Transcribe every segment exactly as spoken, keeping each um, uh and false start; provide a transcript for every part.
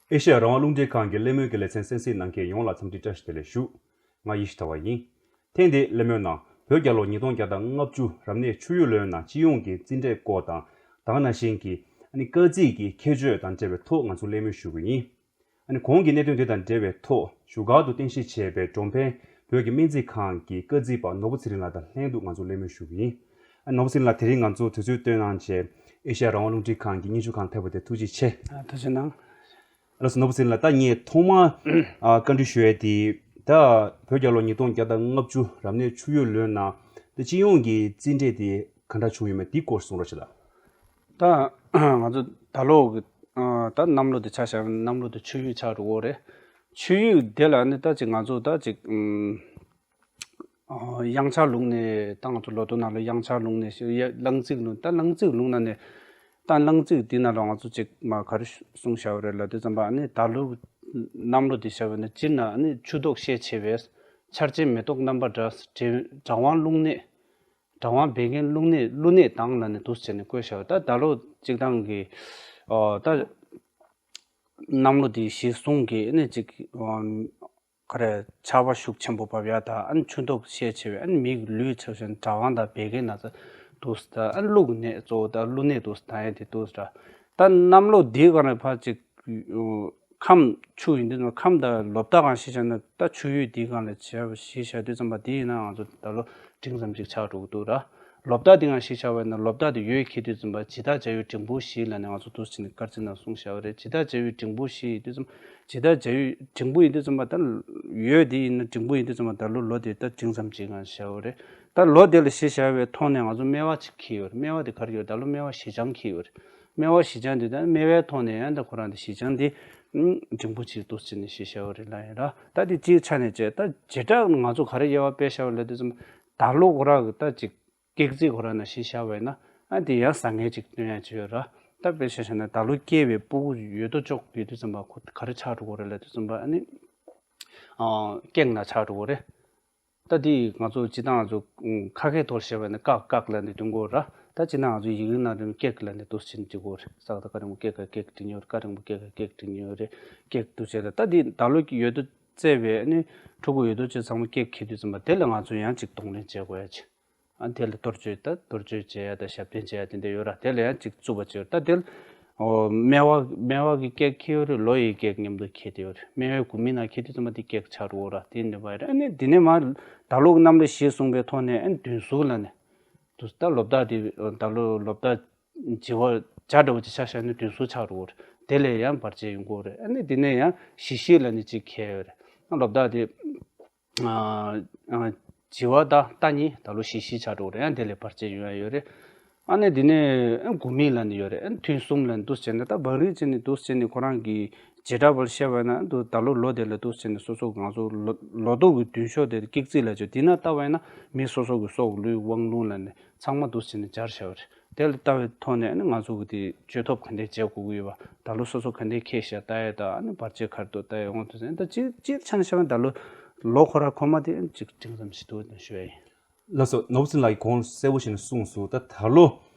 ཨེ་ཤེ་ཡ་རང་དབང་རླུང་འཕྲིན་ཁང་གི་གླེང་མོལ་གྱི་ལེ་ཚན་གསན་གཟིགས་གནང་མཁན་ཡོངས་ལ་འཚམས་འདྲི་བཀྲ་ཤིས་བདེ་ལེགས་ཞུ། ང་ཡེ་ཤེས་ཟླ་བ་ཡིན། ཐེངས་འདིའི་གླེང་མོལ་ནང་བོད་རྒྱལ་ལོ་ཉིས་སྟོང་བརྒྱ་དང་ལྔ་བཅུ་རབ་གནས་ཆུ་ཡོས་ལོའི་ནང་སྤྱི་ཡོངས་ཀྱི་རྩིས་འབྲས་སྐོར་དང་། ད་ག་ནང་བཞིན་གྱི་ཨ་ནི་སྐར་རྩིས་ཀྱི་ཁྱད་ཆོས་དང་འབྲེལ་བའི་ཐོག་ང་ཚོ་གླེང་མོལ་ཞུ་གི་ཡིན། ཨ་ནི་གོང་གི་གནད་དོན་དེ་དང་འབྲེལ་བའི་ཐོག་བཞུགས་སྒར་དུ་རྟེན་གཞི་བྱས་པའི་འབྲོང་བན་བོད་ཀྱི་སྨན་རྩིས་ཁང་གི་སྐར་རྩིས་པ་ནོར་བུ་ཚེ་རིང་ལགས་དང་ལྷན་དུ་ང་ཚོ་གླེང་མོལ་ཞུ་གི་ཡིན། ཨ་ནོར་བུ་ཚེ་རིང་ལགས་དེ་རིང་ང་ཚོ་དུས་ཚོད་བཏོན་གནང་བྱས་ཨེ་ཤེ་ཡ་རང་དབང་རླུང་འཕྲིན་ཁང་གི་སྙན་ཞུ་ཁང་ཕེབས་པ་དེ་ཐུགས་རྗེ་ཆེ། ཨ་ཐུགས་རྗེ་གནང་། ལགས་སོ། ནོར་བུ་ཚེ་རིང་ལགས། ད་ངས་ཐོག་མར་ཨ་བཀའ་འདྲི་ཞུ་ཡས་དེ། ད་བོད་རྒྱལ་ལོ་ཉིས་སྟོང་བརྒྱ་དང་ལྔ་བཅུ་རབ་གནས་ཆུ་ཡོས་ལོའི་ནང་ད་སྤྱི་ཡོངས་ཀྱི་རྩིས་འབྲས་དེ་ག་འདྲ་བྱུང་ཡོད་མེད་དེའི་སྐོར་གསུང་རོགས་བྱེད་དང་། ད་ང་ཚོ་ད་ལོ་གི་ཨ་ད་གནམ་ལོ་དེ་ཆ་བཞག་ན་གནམ་ལོ་དེ་ཆུ་ཡོས་ཆགས་འགྲོ་གི་རེད། ཆུ་ཡོས་དེ་ལ་ནི་ད་ཅིག་ང་ཚོ་ད་ཅིག་ཨམ། ཨ་གཡང་ཆགས་ལུང་ནས་ད་ང་ཚོ་ལོ་ཐོ་ནང་ལ་གཡང་ཆགས་ལུང་ནས་ཤི་ཡ་གླང་རྩིས་ལུང་ད་གླང་རྩིས་ལུང་ན་ནས་ད་གླང་རྩིས་འདི་ནང་ལ་ང་ཚོ་ཅིག་མ་ག་རེ་གསུངས་བཞག་པ་རེད་ལབ་དུས་ཙམ་པ་ཨ་ནི་ད་ལོ་གནམ་ལོ་འདི་བཞག་པ་ནི་སྤྱིར་ན་ཨ་ནི་ཆུ་ལྡོག་ཤས་ཆེ་བས་ཆར་ཆེན་མེ་ཏོག་རྣམ་པ་འདྲ་གྲང་བ་རླུང་ནད་གྲང་བ་བད་ཀན་རླུང་ནད་ཀླུ་ནད་དང་ལ་ནི་འདུག་ཟེར་ནས་བཀོད་བཞག་ད་ད་ལོ་སྤྱིར་བཏང་གི་ཨོ་ད་གནམ་ལོ་འདི་གཞི་བཟུང་གི་ཨ་ནི་ཅིག་ཨོ། ག་རེ་ཆར་པ་ཤུགས་ཆེན་པོ་བབས་ཡ་ད་ཨ་ནི་ཆུ་ལྡོག་ཤས་ཆེ་བས་ཨ་ནི་མིའི་ལུས་ཆ་བཞིན་གྲང་བ་དང་བད་ཀན་ན་ཚ་འདུག་ད་ཨ་ནི་ཀླུ་གི་ནད་གཙོ་བོ་ད་ཀླུ་ནད་འདུག་ད་ཡ་དེ་འདུག་ད་ད་གནམ་ལོ་འདིའི་སྒང་ནས་ཕར་ཅིག་ཁམས་ཆུ་ཡིན་དུས་ན་ཁམས་དང་ལོ་བརྟག་གང་ཤེས་བྱ་ན་ད་ཆུ་ཡོས་འདིའི་སྒང་ལ་བྱས་ཤེས་བྱ་དུས་ཙམ་པ་འདི་ཡིན་ན་ང་ཚོ་ད་ལོ་འབྲིང་ཙམ་ཅིག་ཆགས་འགྲོ་གི་འདུག་ར། ལོ་བརྟག་འདི་གང་ཤེས་བྱ་བས་ན་ལོ་བརྟག་དེ་ཡོས་འཁྱེར་དུས་ཙམ་པ་ཇི་ལྟར་བྱ་ཡུལ་འབྲིང་པོ་བཞི་ལ་ནི་ང་ཚོ་འདུག་ཕྱིན་ནས་སྐར་རྩིས་ནང་གསུངས་བཞག་པ་རེད། ཇི་ལྟར་བྱ་ཡུལ་འབྲིང་པོ་བཞི་ཡིན་དུས་ཙམ་ཇི་ལྟར་བྱ་ཡུལ་འབྲིང་པོ་ཡིན་དུས་ཙམ་པ་ད་ཡོས་འདི་ཡིན་ན་འབྲིང་པོ་ཡིན་དུས་ཙམ་པ་ད་ལོ་ལོ་དེ་ད་འབྲིང་ཙམ་ཅིག་གང་བཞག་པ་རེད། ད་ལོ་དེ་ལ་གཞི་བཞག་པའི་ཐོག་ནས་ང་ཚོ་སྨེ་བ་ཅིག་འཁྱེར་ཡོད་རེད། སྨེ་བ་དེ་ག་རེ་ཡོད་ད་ལོ་སྨེ་བ་བཞི་ལྗང་འཁྱེར་ཡོད་རེད། སྨེ་བ་བཞི་ལྗང་དེ་ད་སྨེ་བའི་ཐོག་ནས་ཡང་ད་ཁོ་རང་དེ་བཞི་ལྗང་དེ་འབྲིང་པོ་ཅིག་འདུག་ཕྱིན་ནས་གཞི་བཞག་པ་རེད་ལ་ཡིན་ར། ད་དེ་སྤྱིའི་ཆ་ནས་བྱས་ད་བྱེ་བྲག་ང་ཚོ་ག་རེ་དབྱེ་བ་དཔེ་བཞག་པ་ལ་དུས་ཙམ་ད་ལོ་ཁོ་རང་གི་ད་ཅིག་སྐེག་རྩིས་ཁོ་རང་ནང་བཞིན་བཞག་པ་ཡིན་ན་ཨ་དེ་ཡང་བཟང་ངན་ཅིག་སྟོན་ཡ་ཅིག་ཡོད་ར། ད་དཔེ་བཞག་བཞག་ན་ད་ལོ་སྐྱེས་པའི་ཕྲུ་གུ་ཡོད་དོ་ཅོག་ཡོད་དུས་ཙམ་པ་ཁོ་ག་རེ་ཆགས་འགྲོ་གི་རེད་ལབ་དུས་ཙམ་པ་ཨ་ནི་ཨ་སྐེག་ནང་ཆགས་འགྲོ་གི་རེད། ད་དེ་ང་ཚོ་སྤྱིར་བཏང་ང་ཚོ་ཁ་སྐད་ཐོག་བཤད་པ་ཡིན་ན་ཀག་ཀག་ལབ་ནས་འདོན་གི་ར། ད་སྤྱིར་བཏང་ང་ཚོ་ཡིག་རིགས་ནང་དུ་སྐེག་ལབ་ནས་འདུག་ཕྱིན་ཅིག་གོ་རེད། ས་ཀ་ད་ཀ་རིང་པོ་སྐེག་ག་སྐེག་བྲིས་ཡོད་རེད། ཀ་རིང་པོ་སྐེག་ག་སྐེག་བྲིས་ཡོད་རེད། སྐེག་འདུག་བྱས་ད་ད་དེ་ད་ལོ་ཡོད་དོ་བཙས་པའི་ཨ་ནི་ཕྲུ་གུ་ཡོད་དོ་ཅོག་ཚང་མ་སྐེག་འཁྱེར་དུས་ཙམ་པ་དེ་ལ་ང་ཚོ་ཡང་ཅིག་གདོང་ལེན་བྱེད་དགོས་ཡ་ཅིག་ཨ་དེ་ལ་གཏོར་བཅོས་ད་གཏོར་བཅོས་བྱེད་ཡ་དང་ཞབས་བརྟན་བྱེད་ཡ་དེ་འདྲ་ཡོད་ར། དེ་ལ་ཡང་ཅིག་རྩུབ་པ་བྱེད་ཡོད་ར། ད་དེ་ལ་ཨོ་སྨེ་བ་སྨེ་བ་གི་སྐེག་འཁྱེར་ཡོད་རེད། ལོ་ཡི་སྐེག་མཉམ་དུ་འཁྱེར་དེ་ཡོད་རེད། སྨེ་བའི་དགུ་མིག་ནང་འཁྱེར་དུས་ཙམ་པ་དེ་སྐེག་ཆགས་འགྲོ་གི་ར། དེ་འདྲ་བ་རེད། ཨ་ནི་དེ་ནས་མར་ད་ལོ་གི་གནམ་ལོ་གཞིར་བཟུང་པའི་ཐོག་ནས་ཨ་ནི་བདུན་ཟུར་ལབ་ནས་དུས་ད་ལོ་བརྟག་དེ་ད་ལོ་ལོ་བརྟག་བྱི་བ་བྱ་འདྲ་བོ་ཅིག་ཆ་བཞག་ན་བདུན་ཟུར་ཆགས་འགྲོ་གི་རེད། དེ་ལས་ཡང་བར་ཆད་ཡོང་གི་རེད། ཨ་ནི་དེ་ནས་ཡང་བཞི་བཞི་ལབ་ནས་ཅིག་འཁྱེར་ཡོད་རེད། ལོ་བརྟག་དེ། ཨ་ཨ་བྱི་བ་དང་རྟ་གཉིས་ད་ལོ་བཞི་བཞི་ཆགས་འགྲོ་རེད། ཡང་དེ་ལས་བར་ཆད་ཡོང་ཡ་ཡོད་རེད། ཨ་ནི་དེ་ནས་ཨ་དགུ་མིག་ལབ་ནས་ཡོད་རེད། ཨ་ཐུན་གསུམ་ལབ་ནས་འདུག་བྱས་ནས་ད་བང་རིམ་བྱས་ནས་འདུག་བྱས་ནས་ཁོ་རང་གི་བྱེ་བྲག་པར་བཤད་པ་ན་འདུག་ད་ལོ་ལོ་དེ་ལ་འདུག་བྱས་ནས་སོ་སོ་ང་ཚོ་ལོ་ལོ་ཐོ་གི་མདུན་ཤོག་དེ་སྐེག་རྩིས་ལབ་བྱས་དེ་ན་ལྟ་བ་ཡིན་ན་མི་སོ་སོ་གི་སྲོག་ལུས་དབང་ལུང་ལབ་ནས་ཚང་མ་འདུག་བྱས་ནས་སྦྱར་བཞག་པ་རེད། དེ་ལ་ལྟ་བའི་ཐོག་ནས་ཨ་ནི་ང་ཚོ་གི་དེ་བཅོས་ཐབས་ག་འདྲས་བྱེད་དགོས་ཀྱི་ཡོད་པ། ད་ལོ་སོ་སོ་ག་འདྲས་འཁྱེར་ཤག་ལྟ་ཡས་དང་ཨ་ནི་བར་ཆད་ག་རེ་འདུག་ལྟ་ཡས་འོང་དུས་ཟིན་ད་སྤྱིར་སྤྱིར་ཆ་ནས་བཤད་ན་ད་ལོ་ལོ་ཁོ་ར་ཁོ་མ་དེ་ཨ་ནི་ཅིག་འབྲིང་ཙམ་ཞིག་འདུག་ཞུ་ཡ་ཡིན། ལགས་སོ། ནོར་བུ་ཚེ་རིང་ལགས་ཀྱིས་གོང་གསལ་པོ་ཞིག་ནས་གསུངས་སོང་། ད་ད་ལོ་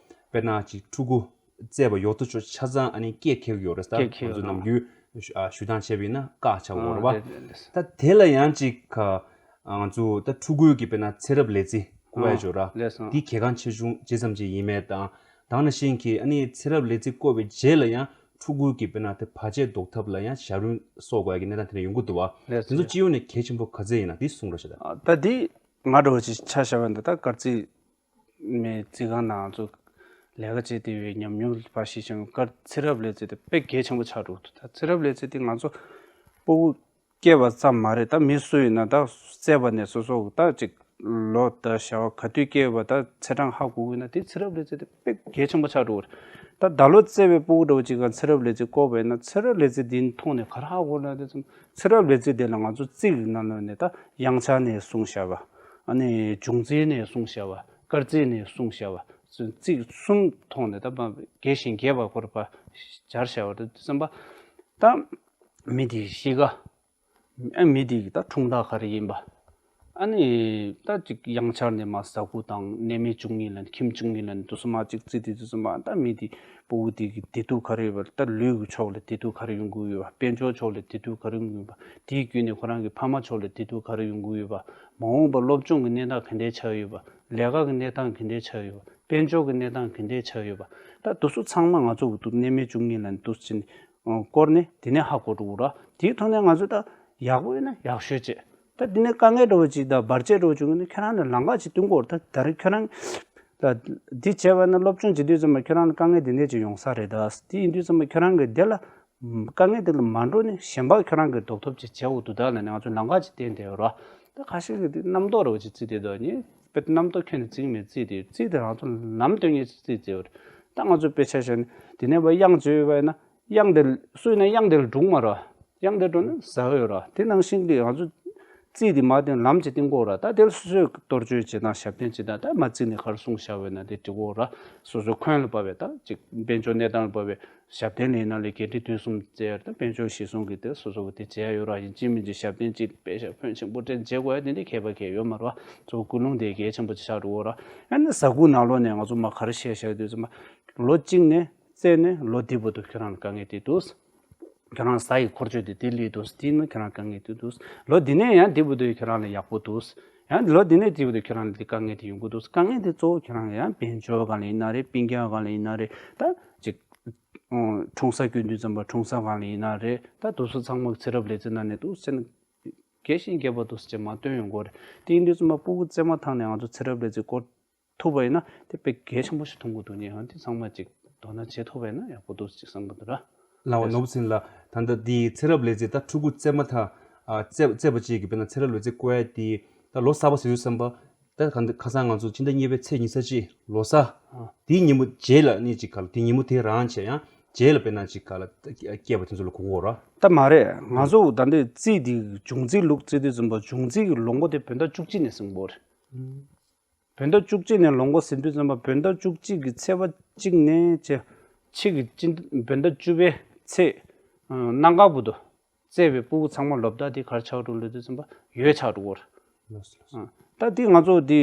དཔེར་ན་ཅིག་ཕྲུ་གུ་བཙས་པ་ཡོད་དོ་ཅོག་ཆ་ཚང་ཨ་ནི་སྐེག་འཁྱེར་གྱི་ཡོད་རེད། ད་སྐེག་འཁྱེར་ང་ཚོ་ཡོད་ནམ་རྒྱུན་ཞུ་ཨ་ཞུ་སྟངས་བྱས་པ་ཡིན་ན་ཀག་ཆགས་ཡོད་རེད་པ། ཨ་རེད་རེད་རེད། ད་དེ་ལ་ཡང་ཅིག་ཨ་ང་ཚོ་ད་ཕྲུ་གུའི་གི་དཔེར་ན་ཚེ་རབས་ལས་རྩིས་བརྐོ་ཡ་ཅིག་ཡོད་ར། ལགས་སོ། འདི་གལ་འགངས་ཆེ་ཆུང་ཇི་ཙམ་ཅིག་ཡིན་མེད་དང་། དེ་ནང་བཞིན་གྱི་ཨ་ནི་ཚེ་རབས་ལས་རྩིས་བརྐོས་པའི་རྗེས་ལ་ཡང་ཕྲུ་གུའི་གི་དཔེར་ན་དེ་བར་ཆད་ཟློག་ཐབས་ལ་ཡང་ཞབས་རིམ་སོགས་དགོས་ཡ་གི་གནས་སྟངས་དེ་འདྲ་ཡོང་གི་འདུག་པ། ལགས་སོ། དེ་ཚོ་སྤྱི་ཡོངས་ནས་གལ་ཆེན་པོ་ག་ཚད་ཡིན་ན་དེ་གསུང་རོགས་བྱེད་དང་། ཨ་ད་འདི་ང་འདྲ་བོ་ཅིག་ཆ་བཞག་པ་ཡིན་ན་ད་སྐར་རྩིས་མའི་རྩིས་ཁང་ནང་ང་ཚོ་ལས་ཀ་བྱེད་བསྡད་པའི་ཉམས་མྱོང་ཕར་ཞིག་བྱུང་། སྐར་ཚེ་རབས་ལས་རྩིས་དེ་དཔེ་གལ་ཆེན་པོ་ཆགས་འགྲོ་གི་འདུག་ད་ཚེ་རབས་ལས་རྩིས་དེ་ང་ཚོ་ཕྲུ་གུ་སྐྱེས་པ་ཙམ་མ་རེད། ད་མི་སུ་ཡིན་ན་ད་བཙས་པ་ནས་སོ་སོ་ད་ཅིག་ལོ་ད་བྱ་བ་ག་དུས་སྐྱེས་པ་ད་ཚེས་གྲངས་ཧ་གོ་གི་ཡིན་ན་དེ་ཚེ་རབས་ལས་རྩིས་དེ་དཔེ་གལ་ཆེན་པོ་ཆགས་འགྲོ་གི་རེད། ད་ད་ལོ་བཙས་པའི་ཕྲུ་གུ་འདྲ་བོ་ཅིག་ག་ཚེ་རབས་ལས་རྩིས་བརྐོས་པ་ཡིན་ན་ཚེ་རབས་ལས་རྩིས་འདིའི་ཐོག་ནས་ག་རེ་ཧ་གོ་ན་དེ་ཙམ་ཚེ་རབས་ལས་རྩིས་དེ་ལ་ང་ཚོ་རྩིས་ཀྱི་ནང་ལོགས་ནས་ད་དབྱངས་འཆར་ནས་གསུངས་བཞག་པ། ཨ་ནི་འབྱུང་རྩིས་ནས་གསུངས་བཞག་པ། སྐར་རྩིས་ནས་གསུངས་བཞག་པ། རྩིས་གསུམ་ཐོག་ནས་ད་རྒྱས་ཤིང་རྒྱས་པར་བརྐོས་པ་སྦྱར་བཞག་པ་རེད་བསམ་པ། ད་མི་དེའི་གཤིས་ཀ་ཨ་མི་དེ་གི་ད་འཁྲུངས་རྟགས་ག་རེ་ཡིན་པ། ཨ་ནི་ད་ཅིག་གཡང་ཆར་ནས་མར་ཟ་ཁུ་དང་གནས་མལ་བཅུ་གཉིས་ལ་ནི་ཁྱིམ་བཅུ་གཉིས་ལ་ནི་དུ་སུ་མ་ཅིག་རྩིས་དེ་དུ་སུ་མ་ད་མི་དེ་སྤུ་གུ་དེ་གི་བདེ་སྡུག་ག་རེ་ཡོད་པ། ད་ལུས་ཀྱི་ཕྱོགས་ལ་བདེ་སྡུག་ག་རེ་ཡོང་གི་ཡོད་པ། དཔལ་འབྱོར་ཕྱོགས་ལ་བདེ་སྡུག་ག་རེ་ཡོང་གི་ཡོད་པ། དེའི་བརྒྱུད་ནས་ཁོ་རང་གི་ཕ་མ་ཕྱོགས་ལ་བདེ་སྡུག་ག་རེ་ཡོང་གི་ཡོད་པ། མ་འོངས་པ་སློབ་སྦྱོང་གི་གནས་སྟངས་ག་འདྲས་ཆགས་ཡོད་པ། ལས་ཀ་གི་གནས་སྟངས་ག་འདྲས་ཆགས་ཡོད་པ། དཔལ་འབྱོར་གྱི་གནས་སྟངས་ག་འདྲས་ཆགས་ཡོད་པ། ད་དུ་སུ་ཚང་མ་ང་ཚོ་གི་འདུག་གནས་མལ་བཅུ་གཉིས་ལ་ནི་དུ་སུ་ཕྱིན། ཨ། སྐོར་ནས་དེ་ནས་ཧ་གོ་འགྲོ་གི་ར། དེའི་ཐོག་ནས་ང་ཚོ་ད་ཡག་པོ་ཡོད་ན་ཡག་ཤོས་བྱེད། ད་དེ་ནས་དཀའ་ངལ་འདྲ་བོ་ཅིག་དང་བར་ཆད་འདྲ་བོ་བྱུང་ན་ཁྱོད་རང་ནས་ལམ་ཁ་ཅིག་སྟོན་དགོས་རེད། ད་ད་རེས་ཁྱོད་རང་ད་འདི་བྱས་པ་ན་སློབ་སྦྱོང་བྱེད་དུས་ཙམ་པ་ཁྱོད་རང་ལ་དཀའ་ངལ་དེ་འདྲས་ཅིག་ཡོང་ས་རེད། ད་དེ་ཡིན་དུས་ཙམ་པ་ཁྱོད་རང་གིས་དེ་ལ་དཀའ་ངལ་དེ་ལ་མ་འགྲོ་ནས་གཞན་པ་ཁྱོད་རང་གིས་ཟློག་ཐབས་ཅིག་བྱེད་དགོས་འདུག་ད་ལ་ནས་ང་ཚོ་ལམ་ཁ་ཅིག་བསྟན་བསྡད་ཡོད་ར། ད་ཁ་ཤས་ཀྱིས་དེ་རྣམ་རྟོག་འདྲ་བོ་ཅིག་བརྩིས་བསྡད་འདུག་ནི་དཔེ་རྣམ་རྟོག་ཁྱོན་ནས་བརྩིས་མེད་བརྩིས་ཏེ་བརྩིས་ཏེ་རང་ཚོ་ལམ་སྟོན་མཁན་ཅིག་བརྩིས་བརྩིས་ཡོད་རེད། ད་ང་ཚོ་དཔེ་ཆ་བཞག་ན་དེ་ནས་བ་གཡང་བྱོས་ཡོད་པ་ཡིན་ན། གཡང་དེ་སུ་ཡིན་ན་གཡང་དེ་ལ་འགྲོ་གི་མ་རེད། གཡང་དེ་འགྲོ་ན་ཟ་གི་ཡོད་རེད། དེ་ནང་བཞིན་གྱི་ང་ཚོ་རྩིས་དེ་མ་བསྟན་ལམ་ཅིག་བསྟན་དགོས་རེད། ད་དེ་ལ་སོ་སོས་གཏོར་བཅོས་བྱེད་སྟངས་ཞབས་བརྟན་བྱེད་སྟངས་ད་མ་བརྩིས་ནས་ག་རེ་གསུངས་བཞག་པ་ཡིན་ན་དེ་འགྲིག་གི་ཡོད་རེད། སོ་སོའི་འཁོན་ལ་བབས་པའི་ད་ཅིག་དཔལ་འབྱོར་གནས་སྟངས་ལ་བབས་པའི་ཞབས་བརྟན་ལ་ཡིན་ན་ལས་འགན་འཁྲི་དུས་གསུམ་བཙལ་ཡ་རེད། ད་དཔལ་འབྱོར་གཞི་བཟུང་གི་དེ་སོ་སོ་གི་དེ་བྱེད་ཡ་ཡོད་རེད། ཡིན་གཅིག་མིན་གཅིག་ཞབས་བརྟན་གཅིག་དཔེ་ཞབས་ཕོན་ཆེན་པོ་སྤྲད་བྱེད་དགོས་ཡ་དེ་འདྲ་ཁྱད་པར་གང་ཡང་ཡོད་མ་རེད། གཙོ་བོ་ཀུན་སློང་དེ་གལ་ཆེན་པོ་ཆགས་འགྲོ་གི་ཡོད་རེད། ཡང་ན་ཟ་ཁུ་ནང་ལོགས་ནས་ང་ཚོ་མ་ག་རེ་བཤད་བཞག་དུས་ཙམ་པ་ལོ་གཅིག་ནས་བཙས་ནས་ལོ་འདི་བར་དུ་ཁྱོད་རང་ལ་དཀའ་ངལ་དེ་འདུག་ཁྱོད་རང་ཟ་ཡི་འཁོར་སྐྱོད་དེ་དེ་ལས་འདུག་དེ་ནི་ཁྱོད་རང་དཀའ་ངལ་དེ་འདུག་ལོ་འདི་ནས་ཡང་འདི་བར་དུ་ཁྱོད་རང་ལ་ཡག་པོ་འདུག་ཡང་ལོ་འདི་ནས་འདི་བར་དུ་ཁྱོད་རང་ལ་འདི་དཀའ་ངལ་དེ་ཡོང་གི་འདུག་དཀའ་ངལ་དེ་གཙོ་བོ་ཁྱོད་རང་ལ་ཡང་དཔལ་འབྱོར་སྒང་ལ་ཡིན་ན་རེད། སྤུན་ཀྱག་སྒང་ལ་ཡིན་ན་རེད། ད་ཅིག་ཨོ། འཁྲུངས་ས་སྐྱོད་དུས་ཙམ་པ་འཁྲུངས་ས་སྒང་ལ་ཡིན་ན་རེད། ད་དུ་སུ་ཚང་མ་ཚེ་རབས་ལས་ཚེ་ནང་ནས་འདུག་ཟེར་ན་རྒས་ཤིང་རྒས་པ་འདུག་ཟེར་མ་སྟོན་ཡོང་གི་རེད། དེ་ཡིན་དུས་ཙམ་པ་སྤུ་གུ་བཙས་མ་ཐག་ནས་ང་ཚོ་ཚེ་རབས་ལས་ཚེ་སྐོར་ཐུབ་པ་ཡིན་ན་དེ་དཔེ་གལ་ཆེན་པོ་ཞིག་མཐོང་གི་འདུག་ཉེ་ཧང་དེ་ཚང་མ་ཅིག་དོ་སྣང་བྱེད་ཐུབ་པ་ཡིན་ན་ཡག་པོ་འདུག་ཅིག་བསམ་གི་འདུག་ར། ལགས་འོ། ནོར་བུ་ཚེ་རིང་ལགས། ད་ལྟ་འདི་ཚེ་རབས་ལས་ཚེ་ད་ཕྲུ་གུ་བཙས་མ་ཐག་ཨ་བཙས་བཙས་པ་གཅིག་གིས་དཔེར་ན་ཚེ་རབས་ལས་ཚེ་བཀོད་ཡ་དེ་ད་ལོ་གསར་པ་ཟེར་དུས་ཙམ་པ་ད་ག་འདི་ཁ་སང་ང་ཚོ་ཕྱི་ཟླ་གཉིས་པའི་ཚེས་ཉི་ཤུ་རྩ་གཅིག་ལོ་གསར། ཨ། དེའི་ཉིན་མོ་རྗེས་ལ་ནི་ཅིག་ག་ལ་དེ་ཉིན་མོ་དེ་རང་བྱས་ཡང་རྗེས་ལ་དཔེར་ན་ཅིག་ག་ལ་སྐྱེས་པ་དེ་ཚོ་ལ་གོ་གོ་ར། ད་མ་རེད། ང་ཚོ་ད་འདི་རྩིས་འདི་འབྱུང་རྩིས་ལུགས་བརྩི་དུས་ཙམ་པ་འབྱུང་རྩིས་ཀྱི་ལོ་མགོ་དེ་བོད་ཟླ་བཅུ་གཅིག་ནས་ཟིན་གོ་རེད། ཨུམ། བོད་ཟླ་བཅུ་གཅིག་ནས་ལོ་མགོ་ཟིན་དུས་ཙམ་པ་བོད་ཟླ་བཅུ་གཅིག་གི་ཚེས་པ་གཅིག་ནས་བྱས་ཕྱི་གི་སྤྱི་བོད་ཟླ་བཅུ་པའི་ཚེས་ཨ་གནམ་གང་བར་དུ་བཙས་པའི་སྤུ་གུ་ཚང་མ་ལོ་ཟླ་དེ་ག་རེ་ཆགས་འགྲོ་ལོས་དུས་ཙམ་པ་ཡོས་ཆགས་འགྲོ་གི་རེད། ལགས་སོ། ཨ། ད་དེ་ང་ཚོ་དེ་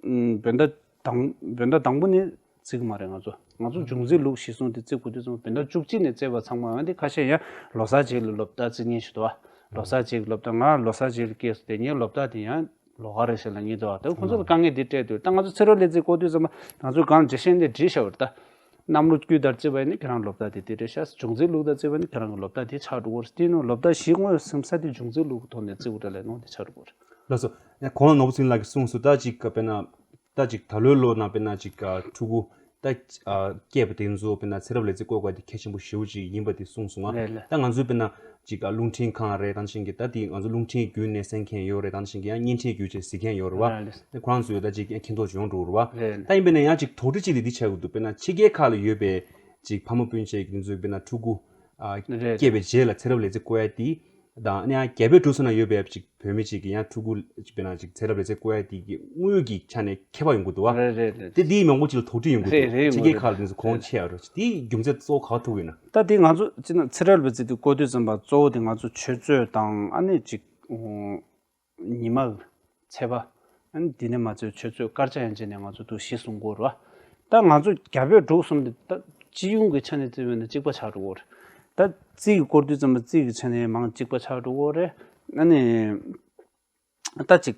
ཨུམ་བོད་ཟླ་དང་བོད་ཟླ་དང་པོ་ནས་བརྩི་གི་མ་རེད། ང་ཚོ་ང་ཚོ་འབྱུང་རྩིས་ལུགས་གཞིར་བཟུང་དེ་བརྩི་དགོས་དུས་ཙམ་པ་བོད་ཟླ་བཅུ་གཅིག་ནས་བཙས་པ་ཚང་མ་ཡང་དེ་ཁ་ཤས་ཡང་ལོ་གསར་རྗེས་ལ་ལོ་ཟླ་བརྩི་མཁན་ཞིག་འདུག་ཨ། ལོ་གསར་རྗེས་ལོ་ཟླ་ང་ལོ་གསར་རྗེས་ལ་སྐྱེས་སོང་། དེ་ངའི་ལོ་ཟླ་དེ་ཡང་ལོ་ག་རེ་ཞིག་ལ་ངེས་འདུག་ཨ། ད་ཁོང་ཚོ་ལ་དཀའ་ངལ་འདི་སྤྲད་དུས་ད་ང་ཚོ་ཚེ་རབས་ལས་ཚེ་བཀོད་དུས་ཙམ་པ་ང་ཚོ་གང་འགྲེལ་བཤད་འདི་བྲིས་བཞག་པ་རེད་ད། གནམ་ལོ་དཀྱུས་ལྟར་བརྩིས་པ་ཡིན་ན་ཁྱེད་རང་ལོ་ཟླ་དེ་དེ་རེད་ཤག་འབྱུང་རྩིས་ལུགས་ལྟར་བརྩིས་པ་ཡིན་ན་ཁྱེད་རང་གི་ལོ་ཟླ་དེ་ཆགས་འགྲོ་གི་རེད། དེ་ནི་ལོ་ཟླ་བཞི་སྔོན་སེམས་ས་དེ་འབྱུང་རྩིས་ལུགས་ཀྱི་ཐོག་ནས་བརྩི་དགོས་རེད་ལས་ནོ་དེ་ཆགས་འགྲོ་གི་རེད། ལགས་སོ། ཡང་གོང་ལ་ནོར་བུ་ཚེ་རིང་ལགས་ཀྱིས་གསུངས་སོང་། ད་ཅིག་དཔེར་ན་ད་ཅིག་ད་ལོའི་ལོ་ནང་དཔེར་ན་ཅིག་ཕྲུ་གུ་ད་སྐྱེས་པ་དེ་ཚོ་དཔེར་ན་ཚེ་རབས་ལས་ཚེ་བཀོད་དགོས་དེ་གལ་ཆེན་པོ་ཞེ་པོ་ཅིག་ཡིན་པ་དེ་གསུངས་སོང་ང་། ལགས་ལགས། ད་ང་ཚོའི་དཔེར་ན་ཅིག་རླུང་འཕྲིན་ཁང་རེད། ད་ནང་བཞིན་གྱི་ད་དེ་ང་ཚོ་རླུང་འཕྲིན་བརྒྱུད་ནས་གསན་མཁན་ཡོད་རེད། ད་ནང་བཞིན་གྱི་ཡང་བརྙན་འཕྲིན་བརྒྱུད་བྱས་གཟིགས་མཁན་ཡོད་རེད་བ། ལགས་ལགས། ད་ཁོ་རང་ཚོ་ད་ཅིག་མཁྱེན་རྟོགས་ཅིག་ཡོང་འགྲོ་རེད་བ། ལགས་ལགས། ད་ཡིན་པས་ན་ཡང་ཅིག་དོགས་འདྲི་ཅིག་དེ་འདི་ཆགས་ཀྱི་འདུག་དཔེར་ན་ཕྱི་རྒྱལ་ཁག་ལ་ཡོད་པའི་ཅིག་ཕ་མ་སྤུན་མཆེད་ཀྱི་ཚོས་དཔེར་ན་ཕྲུ་གུ་ཨ་རེད། སྐྱེས་པའི་རྗེས་ལ་ཚེ་རབས་ལས་ཚེ་བཀོད་ཡ་དེ་དང་ཨ་ནི་ཡང་རྒྱ་བལ་འབྲུག་གསུམ་ན་ཡོད་པའི་ཅིག་བོད་མི་ཅིག་གིས་ཡང་ཕྲུ་གུ་ཅིག་དཔེར་ན་ཅིག་ཚེ་རབས་ལས་ཚེ་བཀོད་ཡ་དེ་གི་དངུལ་གྱི་ཆ་ནས་ཁྱད་པར་ཡོང་གི་འདུག་བ། རེད་རེད་རེད། དེ་དེའི་མང་པོ་ཅིག་ལ་དོགས་འདྲི་ཡོང་གི་འདུག་རེད་རེད། ཕྱི་རྒྱལ་ཁག་ལ་དེ་ཚོ་གོང་ཆེ་ཡ་རེད། དེའི་རྒྱུ་མཚན་གཙོ་བོ་ག་པར་ཐུག་ཡོད་ན། ད་དེ་ང་ཚོ་སྤྱིར་ན་ཚེ་རབས་ལས་ཚེ་དེ་བཀོད་དུས་ཙམ་པ་གཙོ་བོ་དེ་ང་ཚོ་ཆུ་ཚོད་དང་ཨ་ནི་ཅིག་ཉི་མ་གི་ཚེས་པ། ཨ་ནི་འདི་ནས་མ་ཚོས་ཆུ་ཚོད་སྐར་ཆ་ཡན་ཆད་ནས་ང་ཚོ་འདུག་གཞི་བཟུང་དགོས་རེད་བ། ད་ང་ཚོ་རྒྱ་བལ་འབྲུག་གསུམ་འདི་ད་སྤྱི་ཡོངས་ཀྱི་ཆ་ནས་བརྩིས་པ་ཡིན་ན་གཅིག་པ་ཆགས་འགྲོ་གི་རེད། ད་རྩིས་ཀྱི་སྐོར་དུས་ཙམ་པ་རྩིས་ཀྱི་ཆ་ནས་མང་གཅིག་པ་ཆགས་འགྲོ་གི་རེད། ཨ་ནི་ད་ཅིག་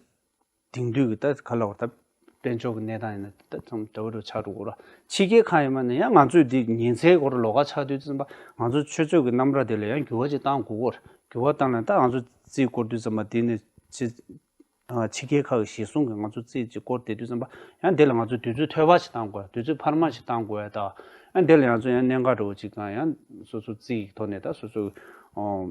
དེང་དུས་ཀྱི་ད་ག་ལ་བར་ད་དཔལ་འབྱོར་གྱི་གནས་སྟངས་ཡིན་ན་ད་ཙམ་འདྲ་བོ་འདྲ་ཆགས་འགྲོ་གི་རེད། ཕྱི་རྒྱལ་ཁག་ཡིན་པ་ན་ཡང་ང་ཚོས་འདི་ཉིན་མཚན་སྐོར་ལོགས་ཀ་ཆགས་དུས་ཙམ་པ་ང་ཚོ་ཆུ་ཚོད་ཀྱི་གནམ་ར་དེ་ལ་ཡང་འགྱུར་བ་ཅིག་བཏང་དགོས་ཀྱི་རེད། འགྱུར་བ་བཏང་ན་ད་ང་ཚོ་རྩིས་སྐོར་དུས་ཙམ་པ་དེ་ནི་ཕྱི་ཨ་ཕྱི་རྒྱལ་ཁག་གི་གཞི་བཟུང་གི་ང་ཚོ་རྩིས་ཀྱི་སྐོར་དེ་དུས་ཙམ་པ་ཡང་དེ་ལ་ང་ཚོ་དུས་ཚོད་ཐོལ་པ་ཞིག་བཏང་དགོས། དུས་ཚོད་འཕར་མ་ཞིག་བཏང་དགོས་ཡ། ད་ཡང་དེ་ལ་ང་ཚོ་ཡང་གནད་འགག་འདྲ་བོ་ཅིག་དང་ཡང་སོ་སོ་རྩིས་ཀྱི་ཐོག་ནས་ད་སོ་སོ་ཨོ་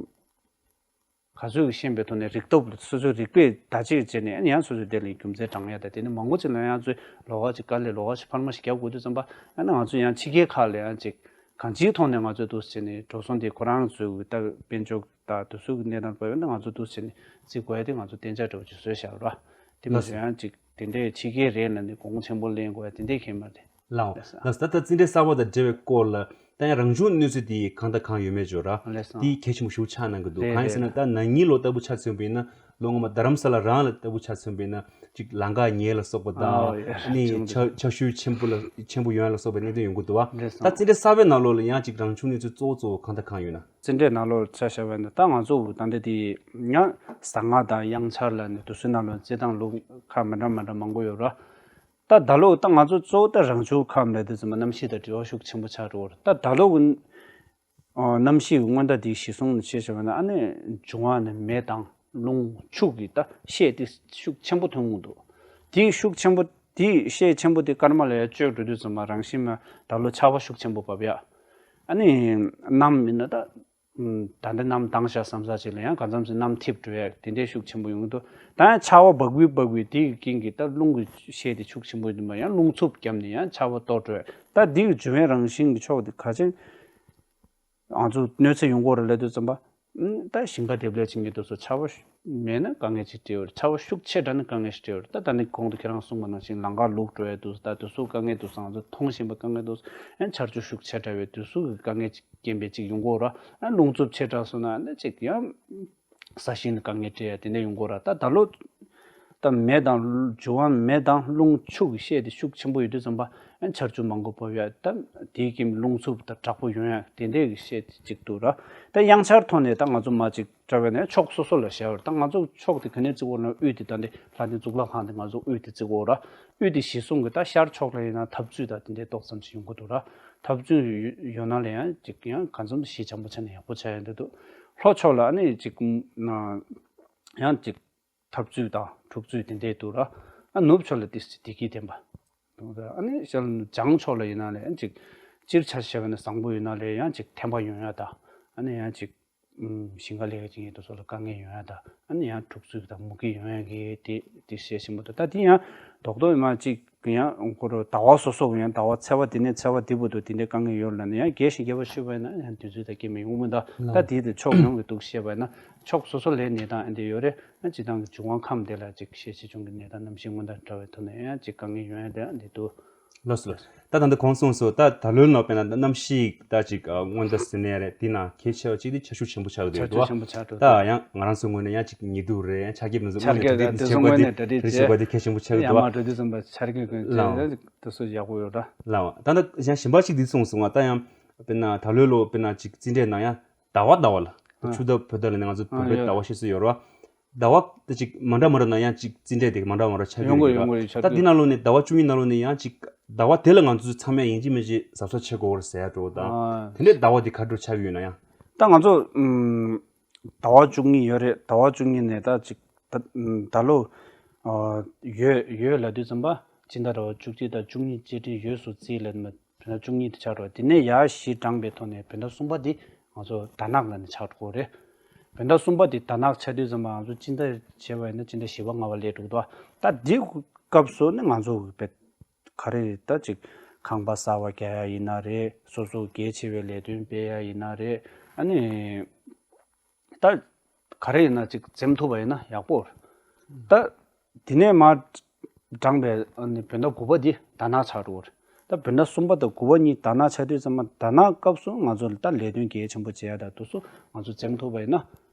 ག་ཚོད་ཀྱི་ཤེས་པའི་ཐོག་ནས་རིག་སྟོབས་ལ་སོ་སོ་རིག་པས་བརྡ་ཆད་བྱས་ནས་ཡང་སོ་སོ་དེ་ལ་རྒྱུ་མཚན་དྲངས་ཡ། ད་དེ་ནི་མང་པོ་ཅིག་ལ་ཡང་ཚོས་ལོགས་ཀ་ཅིག་དཀའ་ལས་ལོགས་ཀ་ཞིག་འཕར་མ་ཞིག་རྒྱབ་དགོས་དུས་ཙམ་པ་ཡང་ན་ང་ཚོ་ཡང་ཕྱི་རྒྱལ་ཁག་ལ་ཡང་ཅིག་གང་ཅིའི་ཐོག་ནས་ང་ཚོས་འདུག་བྱས་ནས་འགྲོ་སོང་དེ་ཁོ་རང་ཚོའི་ད་དཔལ་འབྱོར་ད་དུ་སུ་གི་གནས་སྟངས་བབས་ཡོད་ན་ང་ཚོ་འདུག་བྱས་ནས་རྩིས་དགོས་ཡ་དེ་ང་ཚོ་གཏན་འཇགས་འདྲ་བོ་ཅིག་བཟོས་བཞག་ར། དེ་མ་ཟད་ཡང་ཅིག་དེ་འདྲའི་ཕྱི་རྒྱལ་རེད་ལ་ནི་གོང་ཆེན་པོ་ལེན་དགོས་ཡ་དེ་འདྲའི་གལ་མ་རེད། ལའོ། ལགས་སོ། ད་ལྟ་རྩིས་འབྲས་གསར་པ་དང་འབྲེལ་བའི་སྐོར་ལ་ ད་ཡང་རང་བྱུང་གནོད་འཚེ་དེ་གང་དང་གང་ཡོད་མེད་ཅོ་ར། ལགས་སོ། དེ་གལ་ཆེན་པོ་ཞེ་པོ་ཆགས་གནང་གི་འདུག་རེད་གང་ཡིན་ཟེར་ན། རེད། ད་ན་ནིང་ལོ་ལྟ་བུ་ཆ་མཚོན་པ་ཡིན་ན། ལོ་སྔོན་མ་རྡ་རམ་ས་ལ་རང་ལ་ལྟ་བུ་ཆ་མཚོན་པ་ཡིན་ན། ཅིག་ལམ་ཁ་ཉེས་ལ་སོགས་པ་དང་། ཨ་ཨ་ཡ་ཨ་ནི་བྱུང་འདུག་ཆ་ཆ་ཤུལ་ཆེན་པོ་ལ་ཆེན་པོ་ཡོང་ཡ་ལ་སོགས་པའི་གནད་དོན་ཡོང་གི་འདུག་བ། རེད་ད་སོང་། བཙན་བྲལ་གསར་པའི་ནང་ལོགས་ལ་ཡང་ཅིག་རང་བྱུང་གནོད་འཚེ་གཙོ་བོ་གཙོ་བོ་གང་དང་གང་ཡོད་ན། བཙན་བྲལ་ནང་ལོགས་ཆ་བཞག་པ་ཡིན་ན། ད་ང་ཚོ་ད་ལྟ་དེ་ཡང་ཟ་ང་དང་གཡང་ཆར་ལ་ནི་དུས་ཚོད་ནང་ལོགས་རྩེད་ཐང་ལུག་ཁ་མི་འདྲ་མི་འདྲ་མང་པོ་ཡོད་ར། ད་ད་ལོ་ད་ང་ཚོ་གཙོ་བོ་ད་རང་བྱུང་ཁམས་ལ་དེ་ཚོ་མ་གནམ་གཤིས་དང་འབྲེལ་བ་ཤུགས་ཆེན་པོ་ཆགས་འགྲོ་གི་རེད། ད་ད་ལོ་གི་ཨ་གནམ་གཤིས་ཀྱི་སྔོན་བརྡ་དེ་གཞིར་བཟུང་ནས་བཤད་བྱས་པ་ན། ཨ་ནི་འབྱུང་བ་ནི་མེ་དང་རླུང་ཆུ་གི་ད་ཤས་དེ་ཤུགས་ཆེན་པོ་ཐོན་གྱི་འདུག་དེ་ཤུགས་ཆེན་པོ་དེ་ཤས་ཆེན་པོ་དེ་སྐར་མ་ལ་ཡ་བཅོས་འགྲོ་དུས་ཙམ་པ་རང་བཞིན་མ་ད་ལོ་ཆར་པ་ཤུགས་ཆེན་པོ་བབས་ཡ། ཨ་ནི་གནམ་མིན་ན་ད། ད་ལྟ་གནམ་དྭངས་ཤག་བསམ་ས་ཅིག་ལ་ཡང་གང་འཚམ་ཞིག་གནམ་འཐིབས་འགྲོ་ཡ་དེ་འདྲའི་ཤུགས་ཆེན་པོ་ཡོང་གི་འདུག་ད་ཡང་ཆར་པ་འབབ་གི་འབབ་གི་དེ་གི་རྐྱེན་གྱིས་ད་རླུང་གི་ཤས་དེ་ཤུགས་ཆེན་པོ་ཡིན་པ་ཡང་རླུང་འཚུབ་བརྒྱབ་ནས་ཡང་ཆར་པ་གཏོར་འགྲོ་ཡ། ད་དེ་གི་འབྱུང་བའི་རང་བཞིན་གྱི་ཕྱོགས་དེ་ག་ཅན་ང་ཚོ་གནོད་འཚེ་ཡོང་གི་རེད་ལབ་དུས་ཙམ་པ། ད་ཞིང་ཁ་འདེབས་ལས་བྱེད་མཁན་དེ་ཚོ་ཆར་པ་མེད་ན་དཀའ་ངལ་ཅིག་འཕྲད་ཡོད་རེད། ཆར་པ་ཤུགས་ཆེ་དྲགས་ན་དཀའ་ངལ་ཞིག་འཕྲད་ཡོད་རེད། ད་ད་ནི་གོང་དུ་ཁྱེད་རང་གསུངས་པ་ནང་བཞིན་ལམ་ཁ་ལུག་འགྲོ་ཡ་དུས་ད་དུས་སུ་དཀའ་ངལ་འདུག་ང་ཚོ་མཐོང་བཞིན་པ་དཀའ་ངལ་འདུག་ཡང་ཆར་ཆུ་ཤུགས་ཆེ་དྲགས་པའི་དུས་སུ་གི་དཀའ་ངལ་ཅིག་རྐྱེན་པས་ཅིག་ཡོང་གི་ཡོད་ར། ཨ་རླུང་འཚུབ་ཆེ་དྲགས་སོང་ན་ཨ་ནི་ཅིག་ཡང་ས་ཞིང་ལ་དཀའ་ངལ་འཕྲད་ཡ་དེ་འདྲ་ཡོང་གི་ཡོད་ར། ད་ད་ལོ་ད་མེ་དང་འབྱུང་བ་མེ་དང་རླུང་ཆུ་གི་ཤས་དེ་ཤུགས་ཆེན་པོ་ཡོད་དུས་ཙམ་པ་ཨ་ཆར་ཆུ་མང་པོ་བབས་ཡ། ད་དེའི་རྐྱེན་རླུང་འཚུབ་དང་དྲག་པོ་ཡོང་ཡ་དེ་འདྲའི་གི་ཤས་དེ་ཅིག་འདུག་ར། ད་གཡང་ཆར་ཐོག་ནས་ད་ང་ཚོ་མ་ཅིག་གྲྭ་བའི་ནས་ཕྱོགས་སོ་སོ་ལ་བཞག་ཡོད་ར། ད་ང་ཚོ་ཕྱོགས་དེ་ག་ནས་བརྩི་དགོས་ན་དབུས་དེ་ད་འདི་ལྷ་ལྡན་གཙུག་ལག་ཁང་དེ་ང་ཚོ་དབུས་དེ་བརྩི་དགོས་ར། དབུས་དེ་གཞི་བཟུང་གི་ད་ཤར་ཕྱོགས་ལ་ཡིན་ན་འཐབ་རྩོད་ད་དེ་འདྲའི་ཏོག་ཙམ་ཞིག་ཡོང་གི་འདུག་ར། འཐབ་རྩོད་ཡོད་ན་ལས་ཡང་ཅིག་ཡང་གང་འཚམ་གཞི་འཆམ་པོ་ཆགས་ནས་ཡག་པོ་ཆགས་ཡ་འདི་འདུག་ལྷོ་ཕྱོགས་ལ་ཨ་ནི་ཅིག་ཡང་ཅིག་འཐབ་རྩོད་དང་འཁྲུག་རྩོད་དེ་འདྲའི་འདུག་ར། ཨ་ནུབ་ཕྱོགས་ལ་ཏིས་བདེ་སྐྱིད་ལྡན་པ་འདུག་ར། ཨ་ནི་ཤར་བྱང་ཕྱོགས་ལ་ཡིན་ན་ལས་ཡང་ཅིག་སྤྱིར་ཆ་བཞག་པ་ན་བཟང་པོ་ཡིན་ན་ལས་ཡང་ཅིག་འཐེན་པ་ཡོང་ཡ་ད། ཨ་ནི་ཡང་ཅིག་ཞིང་ཁ་ལས་ཀ་བྱེད་མཁན་དེ་ཚོ་ལ་དཀའ་ངལ་ཡོང་ཡ་དང་། ཨ་ནི་ཡང་འཁྲུག་རྩོད་དང་མུ་གེ་ཡོང་ཡ་གི་དེ་དེ་བཤད་ཤེས་པ་འདུག་ད་དེ་ཡང་རྡོག་རྡོག་མ་གཅིག་ཡང་ཁོ་རོ་ཟླ་བ་སོ་སོ་ཡང་ཟླ་བ་ཚེས་པ་དེ་ནས་ཚེས་པ་དེ་བར་དུ་དེ་འདྲའི་དཀའ་ངལ་ཡོད་ལ་ནི་ཡང་རྒྱས་ཤིང་རྒྱས་པ་ཤོད་པ་ཡིན་ན་ཡང་དུས་ཚོད་དང་སྐྱེ་མི་ཡོང་མི་འདུག་ད་དེ་དེ་ཕྱོགས་ཡོངས་ཀྱི་འདུག་བཤད་པ་ཡིན་ན་ཕྱོགས་སོ་སོ་ལའི་གནས་སྟངས་ཨ་འདི་ཡོད་རེད། ཡང་སྤྱི་བཏང་གི་འབྱུང་བ་ཁམས་དེ་ལ་ཅིག་ཤེས་བྱེད་ཆུང་གི་གནས་སྟངས་གནམ་གཤིས་སྔོན་བརྡ་འདྲ་བའི་ཐོག་ནས་ཡང་ཅིག་དཀའ་ངལ་ཡོང་ཡ་དེ་ཡང་འདི་འདུག་ལགས་སོ། ལགས་སོ། ད་ད་ལྟ་གོང་གསུངས་སོ། ད་ད་ལོའི་ནང་དཔེར་ན་གནམ་གཤིས་ད་ཅིག་ཨ་སྔོན་བརྡ་ཟེར་ནའི་རེད། དེ་ནང་གལ་ཆེ་བ་གཅིག་དེ་ཆར་ཆུ་ཆེན་པོ་ཆགས་ཀྱི་ཆར་འདུག་ཆུ་ཆེན་པོ་ཆགས་འགྲོ་ད་འདུག་ཡང་ང་རང་ཚོའི་ངོས་ནས་ཡང་ཅིག་ཉི་གདུགས་རེད། ཡང་ཆར་འབེབས་ནང་ཚོ་ཆར་དངོས་གནས་འགྲོ་གྲ་སྒྲིག་བྱེད་དགོས་དེ་གལ་ཆེན་པོ་ཆགས་ཀྱི་འདུག་ཡར་མར་འགྲོ་དུས་ཙམ་པ་ཆར་གི་གོན་ལའོ། ཆས་དེ་ཚོ་ཡག་པོ་ཡོད་ར། ལའོ། ད་ལྟ་ཡང་གཞན་པ་ཅིག་འདི་གསུངས་སོང་ང་། ད་ཡང་དཔེར་ན་ད་ལོའི་ལོ་དཔེར་ན་ཅིག་རྩིས་འབྲས་ནང་ཡང་ཟླ་བ་ཟླ་བ་ལ་ཨ་ཆུ་ཟླ་བོད་ཟླ་ལ་ནི་ང་ཚོ་བོད་ཨ་པའི་ཡོད་ཟླ་བ་ཤེས་སུ་ཡོད་ར། ཟླ་བ་དེ་ཅིག་མ་འདྲ་མ་འདྲ་ན་ཡང་ཅིག་རྩིས་འབྲས་དེ་མ་འདྲ་མ་འདྲ་ཆགས་ཀྱི་ཡོང་གི་ཡོད་ཡོད་རེད་ཡོད་པ། ཆགས་ད་ཀྱི་འདི་ནང་ལོགས་ནས་ཟླ་བ་བཅུ་གཉིས་ནང་ལོགས་ནས་ཡང་ཅིག་ཟླ་བ་དེ་ལ་ང་ཚོ་ཚང་མས་ཡིན་གཅིག་མིན་གཅིག་གཟབ་གཟབ་བྱེད་དགོས་རེད་ཟེར་ཡ་འགྲོ་ད། ཨ་དེ་འདྲའི་ཟླ་བ་དེ་ག་འདྲ་ཆགས་ཀྱི་ཡོད་ན་ཡང་། ད་ང་ཚོ་ཨམ་ཟླ་བ་བཅུ་གཉིས་ཡོད་རེད། ཟླ་བ་བཅུ་གཉིས་ནས་ད་ཅིག་ད་ཨམ་ད་ལོ་ཨ་ཡོས་ཡོས་ལབ་དུས་ཙམ་པ་སྤྱི་ཟླ་ར་བ་བཅུ་གཅིག་དང་བཅུ་གཉིས་བཅུ་དྲུག་ཡོས་སུ་རྩིས་ལབ་ན། བོད་ཟླ་བཅུ་གཉིས་དེ་ཆགས་འགྲོ། དེ་ནས་ཡར་གཞི་དྲངས་པའི་ཐོག་ནས་བོད་ཟླ་གསུམ་པ་དེ་ང་ཚོ་ཟླ་ནག་ལ་ནི་ཆགས་འགྲོ་གི་རེད། བོད་ཟླ་གསུམ་པ་དེ་ཟླ་ནག་ཆགས་དུས་ཙམ་པ་ང་ཚོ་སྤྱི་ཟླ་བྱས་པ་ཡིན་ན་སྤྱི་ཟླ་བཞི་པ་ལྔ་པ་སླེབས་འགྲོ་གི་འདུག་ད་དེ་སྐབས་སུ་ནི་ང་ཚོ་བོད་ག་རེ་ད་ཅིག་ཁང་པ་གསར་པ་རྒྱག་ཡ་ཡིན་ན་རེད། སོ་སོ་གལ་ཆེ་བའི་ལས་དོན་སྤེལ་ཡ་ཡིན་ན་རེད། ཨ་ནི། ད་ག་རེ་ཡིན་ན་ཅིག་འཛེམ་ཐུབ་པ་ཡིན་ན་ཡག་པོ་རེད། ད་དེ་ནས་མར་དྲངས་པའི་ཨ་ནི་བོད་ཟླ་དགུ་པ་འདི་ཟླ་ནག་ཆགས་འགྲོ་གི་རེད། ད་བོད་ཟླ་གསུམ་པ་དང་དགུ་པ་གཉིས་ཟླ་ནག་ཆགས་དུས་ཙམ་པ་ཟླ་ནག་སྐབས་སུ་ང་ཚོ་ལ་ད་ལས་དོན་གལ་ཆེན་པོ་བྱེད་ཡ་ད་དུས་སུ་ང་ཚོ་འཛེམ་ཐུབ་པ་ཡིན་ན་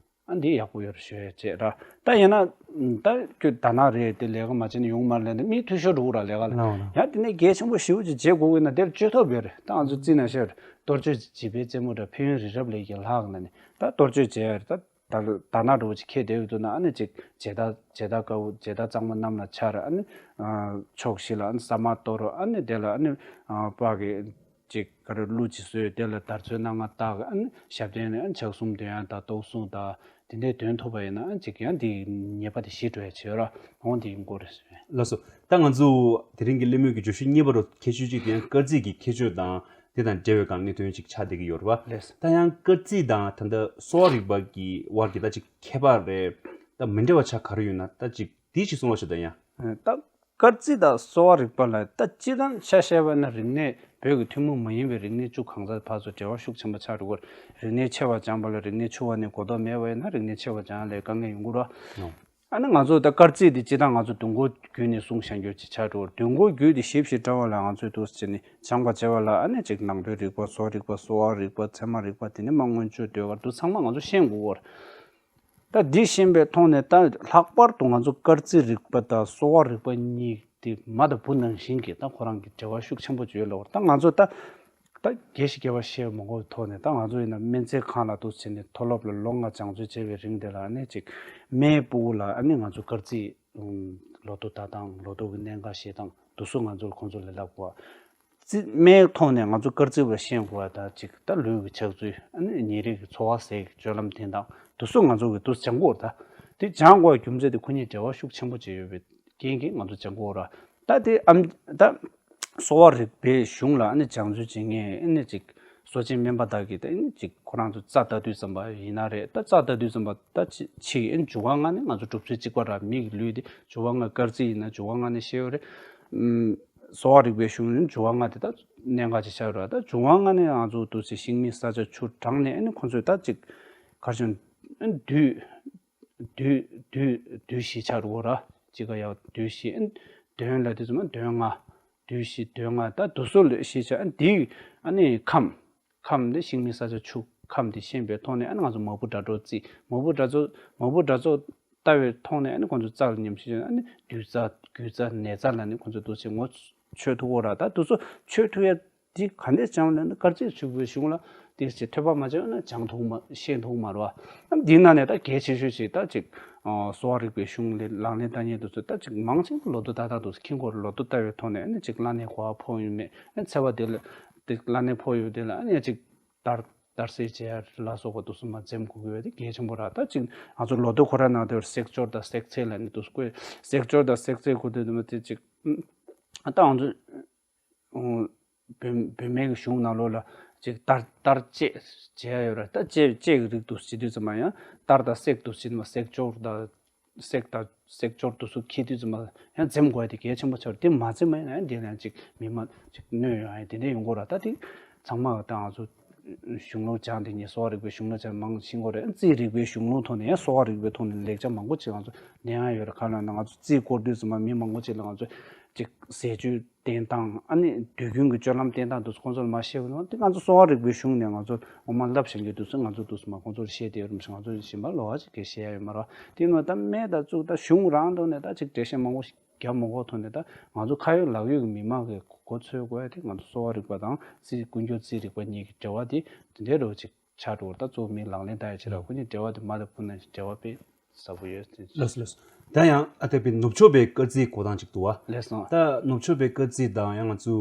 ཨ་འདི་ཡག་པོ་ཡོད་རེད་ཞུ་ཡ་བྱེད་ར། ད་ཡིན་ན་ད་ཁྱོད་ཟླ་ནག་རེད་དེ་ལས་ཀ་མ་བྱས་ན་ཡོང་མ་རེད་ལབ་ནས་མི་འཐུས་ཤོར་འགྲོ་གི་ར་ལས་ཀ་ལ། ལའོ་ལའོ། ཡང་དེ་ནས་གལ་ཆེན་པོ་ཞེ་པོ་ཅིག་བྱེད་དགོས་ཀྱི་ན་དེར་བཅོས་ཐབས་ཡོད་རེད། ད་ང་ཚོ་རྩིས་ན་ཤར་གཏོར་བཅོས་བྱིས་པའི་རྩེད་མོ་འདྲ་ཕན་ཡོན་རི་རབ་ལས་ཀྱི་ལྷག་ན་ནི་ད་གཏོར་བཅོས་བྱས་ཡ་རེད། ད་ད་ལོ་ད་ན་འགྲོ་ཅིག་ཁྱེད་དེ་ཡོད་དུ་ན་ཨ་ནི་ཅིག་བྱེ་ད་བྱེ་ད་དཀར་པོ་བྱེ་ད་གཙང་མ་གནམ་ལ་འཕྱར། ཨ་ནི་ཕྱོགས་བཞི་ལ་ཨ་ནི་ས་དམར་གཏོར་རོ། ཨ་ནི་དེ་ལ་ཨ་ནི་པགས་ཀྱི་ཅིག་ག་རེ་ཀླུ་ཅིག་བཟོས། དེ་ལ་དར་ཚོན་སྣ་ལྔ་བཏགས། ཨ་ནི་ཞབས་བརྟན་ནས་ཨ་ནི་ཕྱག་གསུམ་འདོན་ཡ་དང་ལྟོགས་སྲུང་དང་དེ་འདྲའི་འདོན་ཐུབ་པ་ཡིན་ན་ཨ་ནི་ཅིག་ཡང་དེ་ཉེས་པ་དེ་ཞི་འགྲོ་ཡ་བྱེད་རོགས་འོང་དེ་ཡིན་དགོས་རེད་ཟེར། ལགས་སོ། ད་ང་ཚོ་དེ་རིང་གི་གླེང་མོལ་གྱི་བརྗོད་གཞི་གཉིས་པ་རུ་ཁྱད་ཆོས་གཅིག་དེ་ཡང་སྐར་རྩིས་ཀྱི་ཁྱད་ཆོས་དང་དེ་དང་འབྲེལ་བའི་སྒང་གནད་དོན་ཅིག་ཆགས་བསྡད་ཀྱི་ཡོད་རེད་བ། ལགས་སོ། ད་ཡང་སྐར་རྩིས་དང་ད་ལྟ་གསོ་བ་རིག་པ་གི་དབར་གྱི་ད་ཅིག་ཁྱད་པར་རེད། ད་མི་འདྲ་བ་ཆ་ག་རེ་ཡོད་ན་ད་ཅིག་དེ་ཅིག་གསུང་རོགས་བྱེད་དང་ཡང་། ད་སྐར་རྩིས་དང་གསོ་བ་རིག་པ་ལ་ད་སྤྱིར་བཏང་ཆ་བཞག་པ་ན་རིག་གནས་བོད་ཀྱི་ཐུན་མོང་མ་ཡིན་པའི་རིག་གནས་བཅུ་གང་ས་ཕར་ཚུར་འབྲེལ་བ་ཤུགས་ཆེན་པོ་ཆགས་འགྲོ་གི་རེད། རིག་གནས་ཆེ་བ་སྦྱངས་པ་ལ་རིག་གནས་ཆུང་བ་ནས་གོ་རྟོགས་མེད་པ་ཡིན་ན་རིག་གནས་ཆེ་བ་སྦྱང་ཡ་ལ་དཀའ་ངལ་ཡོང་གི་རེད། ཨོ། ཨ་ནི་ང་ཚོ་ད་སྐར་རྩིས་དེ་སྤྱིར་བཏང་ང་ཚོ་དུས་འཁོར་བརྒྱུད་ནས་གསུངས་བཞག་རྒྱུ་ཅིག་ཆགས་འགྲོ། དུས་འཁོར་བརྒྱུད་དེ་ཞིབ་ཞིབ་དྲངས་པ་ལ་ང་ཚོས་འདུག་སེ་བྱས་ནས་སྦྱངས་པ་བྱས་པ་ལ་ཨ་ནི་ཅིག་ནང་དོན་རིག་པ། བཟོ་རིག་པ། གསོ་བ་རིག་པ། ཚད་མ་རིག་པ། དེ་ནས་མ་མངོན་བརྗོད་ཟློས་གར་འདུག་ཚང་མ་ང་ཚོ་ཤེས་དགོས་ཀྱི་ཡོད་རེད། ད་འདི་ཤེས་པའི་ཐོག་ནས་ད་ལྷག་པར་དུ་ང་ཚོ་སྐར་རྩིས་རིག་པ་དང་གསོ་བ་རིག་པ་གཉིས་དེ་མ་དང་བུ་ནང་བཞིན་གྱི་ད་ཁོ་རང་གི་འབྲེལ་བ་ཤུགས་ཆེན་པོ་ཅིག་ཡོད་ལབ་པ་རེད། ད་ང་ཚོ་ད་ད་རྒྱས་ཤིག་རྒྱས་པ་བཤད་མ་དགོས་པའི་ཐོག་ནས། ད་ང་ཚོ་ཡིན་ན་སྨན་རྩིས་ཁང་ལ་འདུག་སེ་བྱས་ནས་མཐོ་སློབ་ལ་ལོ་ལྔ་སྦྱང་བརྩོན་བྱས་པའི་རིང་དེ་ལ་ཨ་ནི་ཅིག་སྨན་ཕྲུ་གུ་ལ་ཨ་ནི་ང་ཚོ་སྐར་རྩིས་ལོ་ཐོ་ལྟ་སྟངས། ལོ་ཐོ་གི་གནད་འགག་བཤད་སྟངས་དེ་ཚོ་ང་ཚོ་ལ་ཁོང་ཚོ་ལ་བསླབ་དགོས། རྩིས་སྨན་ཐོག་ནས་ང་ཚོ་སྐར་རྩིས་པ་ཤེས་དགོས་པ་དང་། ཅིག་ད་ལུས་ཀྱི་ཆགས་ཚུལ། ཨ་ནི་ཉིན་རེ་གི་འཚོ་བ་ཟེར་གྱི་སྤྱོད་ལམ་བསྟེན་སྟངས་དེ་ཚོ་ང་ཚོ་གི་དེ་སྦྱང་དགོས་རེད། ད་དེ་སྦྱང་དགོས་པའི་རྒྱུ་མཚན་དེ་ཁོ་གཉིས་འབྲེལ་བ་ཤུགས་ཆེན་པོ་ཅིག་ཡོད་པའི་རྐྱེན་གྱིས་ང་ཚོ་སྦྱང་དགོས་རེད། ད་དེ་ཨམ་ད་གསོ་བ་རིག་པའི་གཞུང་ལ་ཨ་ནི་སྦྱང་བརྩོན་བྱེད་མཁན་ཨ་ནི་ཅིག་གསོ་བྱེད་སྨན་པ་དག་གིས་ད་ཨ་ནི་ཅིག་ཁོ་རང་ཚོ་རྩ་ལྟ་དུས་ཙམ་པ་ཡིན་ན་རེད། ད་རྩ་ལྟ་དུས་ཙམ་པ་ད་ཅི་ཕྱིའི་ཨ་ནི་འཇུག་པ་སྔ་ནས་ང་ཚོ་གྲུབ་ཚུལ་གཅིག་པ་ར། མི་གི་ལུས་དེ་འཇུག་པ་སྔ། སྐར་རྩིས་ཡིན་ན་འཇུག་པ་སྔ་ནས་ཤེས་ཡོད་རེད། ཨམ་གསོ་བ་རིག་པའི་གཞུང་ནི་འཇུག་པ་སྔ་དེ་ད་གནད་འགག་ཅིག་ཆགས་ཡོད་རེད། ད་འཇུག་པ་སྔ་ནས་ང་ཚོ་འདུག་སེ་ཤིང་མིག་ས་ཆ་ཆུ་དྲངས་ནས་ཨ་ནི་ཁོང་ཚོས་ད་ཅིག་གར་བྱུང་ཨ་ནི་དུས་དུས་དུས་དུས་བཞི་ཆགས་འགྲོ་ར། གཅིག་ག་ཡ་དུས་བཞི། ཨ་ནི་དོན་ལ་དུས་ཙམ་པ་དོན་ལྔ། དུས་བཞི་དོན་ལྔ། ད་དུས་སོ་ལོ་བཞི་ཆ། ཨ་ནི་དེའི་ཨ་ནི་ཁམས། ཁམས་དེ་ཤིང་མིག་ས་ཆ་ཆུ་ཁམས་དེ་ཤེས་པའི་ཐོག་ནས་ཨ་ནི་ང་ཚོ་མ་བུ་དགྲ་གྲོགས་རྩིས། མ་བུ་དགྲ་གྲོགས། མ་བུ་དགྲ་གྲོགས་ལྟ་བའི་ཐོག་ནས་ཨ་ནི་ཁོང་ཚོ་རྩ་ལ་ཉམས་ཞིབ་བྱས། ཨ་ནི་དུས་རྩ་རྒྱུ་རྩ་ནད་རྩ་ལ་ནི་ཁོང་ཚོ་འདུག་སེ་ངོ་ཆོད་ཐུབ་ཀྱི་ཡོད་ར། ད་དུས་སོ་ཆོད་ཐུབ་ཡ་དེ་ག་འདྲས་སྦྱང་ལབ་ན། སྐར་རྩིས་ཆུ་བོའི་གཞུང་ལ་དེ་ཅིག་ཐོས་པ་མ་བྱས་ན་སྦྱང་ཐུབ་མ་ཤེས་ཐུབ་མ་རེད་བ། ཨ་ནི་འདིའི་ནང་ནས་ད་གལ་ཆེ་ཤོས་ཤིག་ད་ཅིག་ཨ་གསོ་བ་རིག་པའི་གཞུང་ལས་ལག་ལེན་བསྟར་མཁན་དེ་ཚོ་ད་ཅིག་མང་ཆེ་ལོ་ཐོ་ཏག་ཏག་འདུག་སེ་མཁྱེན་གྱི་ཡོད་རེད། ལོ་ཐོ་ལྟ་བའི་ཐོག་ནས་ཨ་ནི་ཅིག་བླ་ནས་གོ་བ་ཕོག་ཡོད་མེད། ཨ་ནི་ཚེ་བ་དེ་ལ་དེ་བླ་ནས་ཕོག་ཡོད་དེ་ལ་ཨ་ནི་ཅིག་བསྟར་བསྟར་སེལ་བྱེད་ཡ་ལ་སོགས་པ་དེ་ཚོ་མར་འཛེམ་དགོས་ཀྱི་ཡོད་དེ་གལ་ཆེན་པོ་རེད། ད་ཅིག་ང་ཚོ་ལོ་ཐོ་ཁོ་རང་ནང་དེར་སྲེག་སྦྱོར་དང་སྲེག་ཚད་ལ་ནི་དུས་སྐོས། སྲེག་སྦྱོར་དང་སྲེག་ཚད་གོ་དུས་དུ་མ་དེ་ཅིག་ཨ་ད་ང་ཚོ་བོད་བོད་སྨན་གྱི་གཞུང་ནང་ལོགས་ལ་ཅིག་བསྟར་བསྟར་བཅས་བྱེད་ཡ་ཡོད་རེད། ད་བཅས་བཅས་ཀྱི་རིགས་དུ་བྱེད་དུས་ཙམ་པ་ཡང་བསྟར་དང་སྲེག་དུ་བྱེད་མ། སྲེག་སྦྱོར་དང་སྲེག་དང་སྲེག་སྦྱོར་དུ་སུ་འཁྱེར་དུས་ཙམ་པ་ཡང་འཛེམ་དགོས་ཡ་དེ་གལ་ཆེན་པོ་ཆགས་རེད། དེ་མ་འཛེམ་མ་ཡིན་ན་ཡང་དེ་ལ་ཡང་ཅིག་མི་མང་ཅིག་གནོད་ཡོང་ཡ་དེ་འདྲ་ཡོང་གི་རེད། ད་དེ་ཚང་མ་ད་ང་ཚོ་གཞུང་ལུགས་སྦྱངས་དེ་ཉིད་གསོ་བ་རིག་པའི་གཞུང་ལུགས་སྦྱངས་མང་ཤེས་དགོས་རེད། རྩིས་རིག་པའི་གཞུང་ལུགས་ཐོག་ནས་ཡང་གསོ་བ་རིག་པའི་ཐོག་ནས་ལེགས་ཆ་མང་པོ་ཅིག་ང་ཚོ་ལེན་ཡ་ཡོད་རེད། ག་རེ་ལབ་ན་ང་ཚོ་རྩིས་སྐོར་དུས་ཙམ་པ་མི་མང་པོ་ཅིག་ལ་ང་ཚོ་ཅིག་ཟས་བཅུད་བསྟེན་སྟངས། ཨ་ནི་དུས་རྒྱུན་གྱི་སྤྱོད་ལམ་བསྟེན་སྟངས་དེ་ཚོ་ཁོང་ཚོ་ལ་མ་ཤེས་པ་ཡོང་དུས་ང་ཚོ་གསོ་བ་རིག་པའི་གཞུང་ནས་ང་ཚོ་འོ་མ་བསླབ་བཞིན་གྱི་དུས་ཚོད་ང་ཚོ་དུས་ཙམ་པ་ཁོང་ཚོར་བཤད་བསྡད་ཡོད་རེད། མ་གཞི་ང་ཚོ་གཞན་པ་ལོགས་ཀ་ཅིག་གིས་བཤད་ཡ་ཡོད་མ་རེད་བ། དེ་ནོ་ད་སྨན་དང་གཙུག་ད་གཞུང་རང་ཐོག་ནས་ད་ཅིག་འགྲེལ་བཤད་མང་པོ་ཞིག་རྒྱབ་མ་དགོས་ཐོག་ནས་ད་ང་ཚོ་ཁ་ཡོད་ལག་ཡོད་ཀྱི་མི་མང་གི་གོ་ཚོད་དགོས་ཡ་དེ་ང་ཚོ་གསོ་བ་རིག་པ་དང་རྩིས། ཀུན་སྦྱོར་རྩིས་རིག་པ་གཉིས་ཀྱི་འབྲེལ་བ་དེ་དེ་འདྲའི་རོ་ཅིག་ཆགས་འགྲོ་བ། ད་གཙོ་བོ་མི་ལག་ལེན་བསྟར་ཡ་ཆེད་ལ་ཁོ་གཉིས་འབྲེལ་བ་དེ་མ་དང་བུ་ནང་བཞིན་འབྲེལ་བ་དཔེ་ཟབ་པོ་ཡོད་ཟེར། ལགས་སོ་ལགས་སོ། ད་ཡང་ཨ་ད་པའི་ནུབ་ཕྱོགས་པའི་སྐར་རྩིས་གོ་སྟངས་ཅིག་འདུག་བ། ལགས་སོ། ད་ནུབ་ཕྱོགས་པའི་སྐར་རྩིས་དང་ཡང་ང་ཚོ་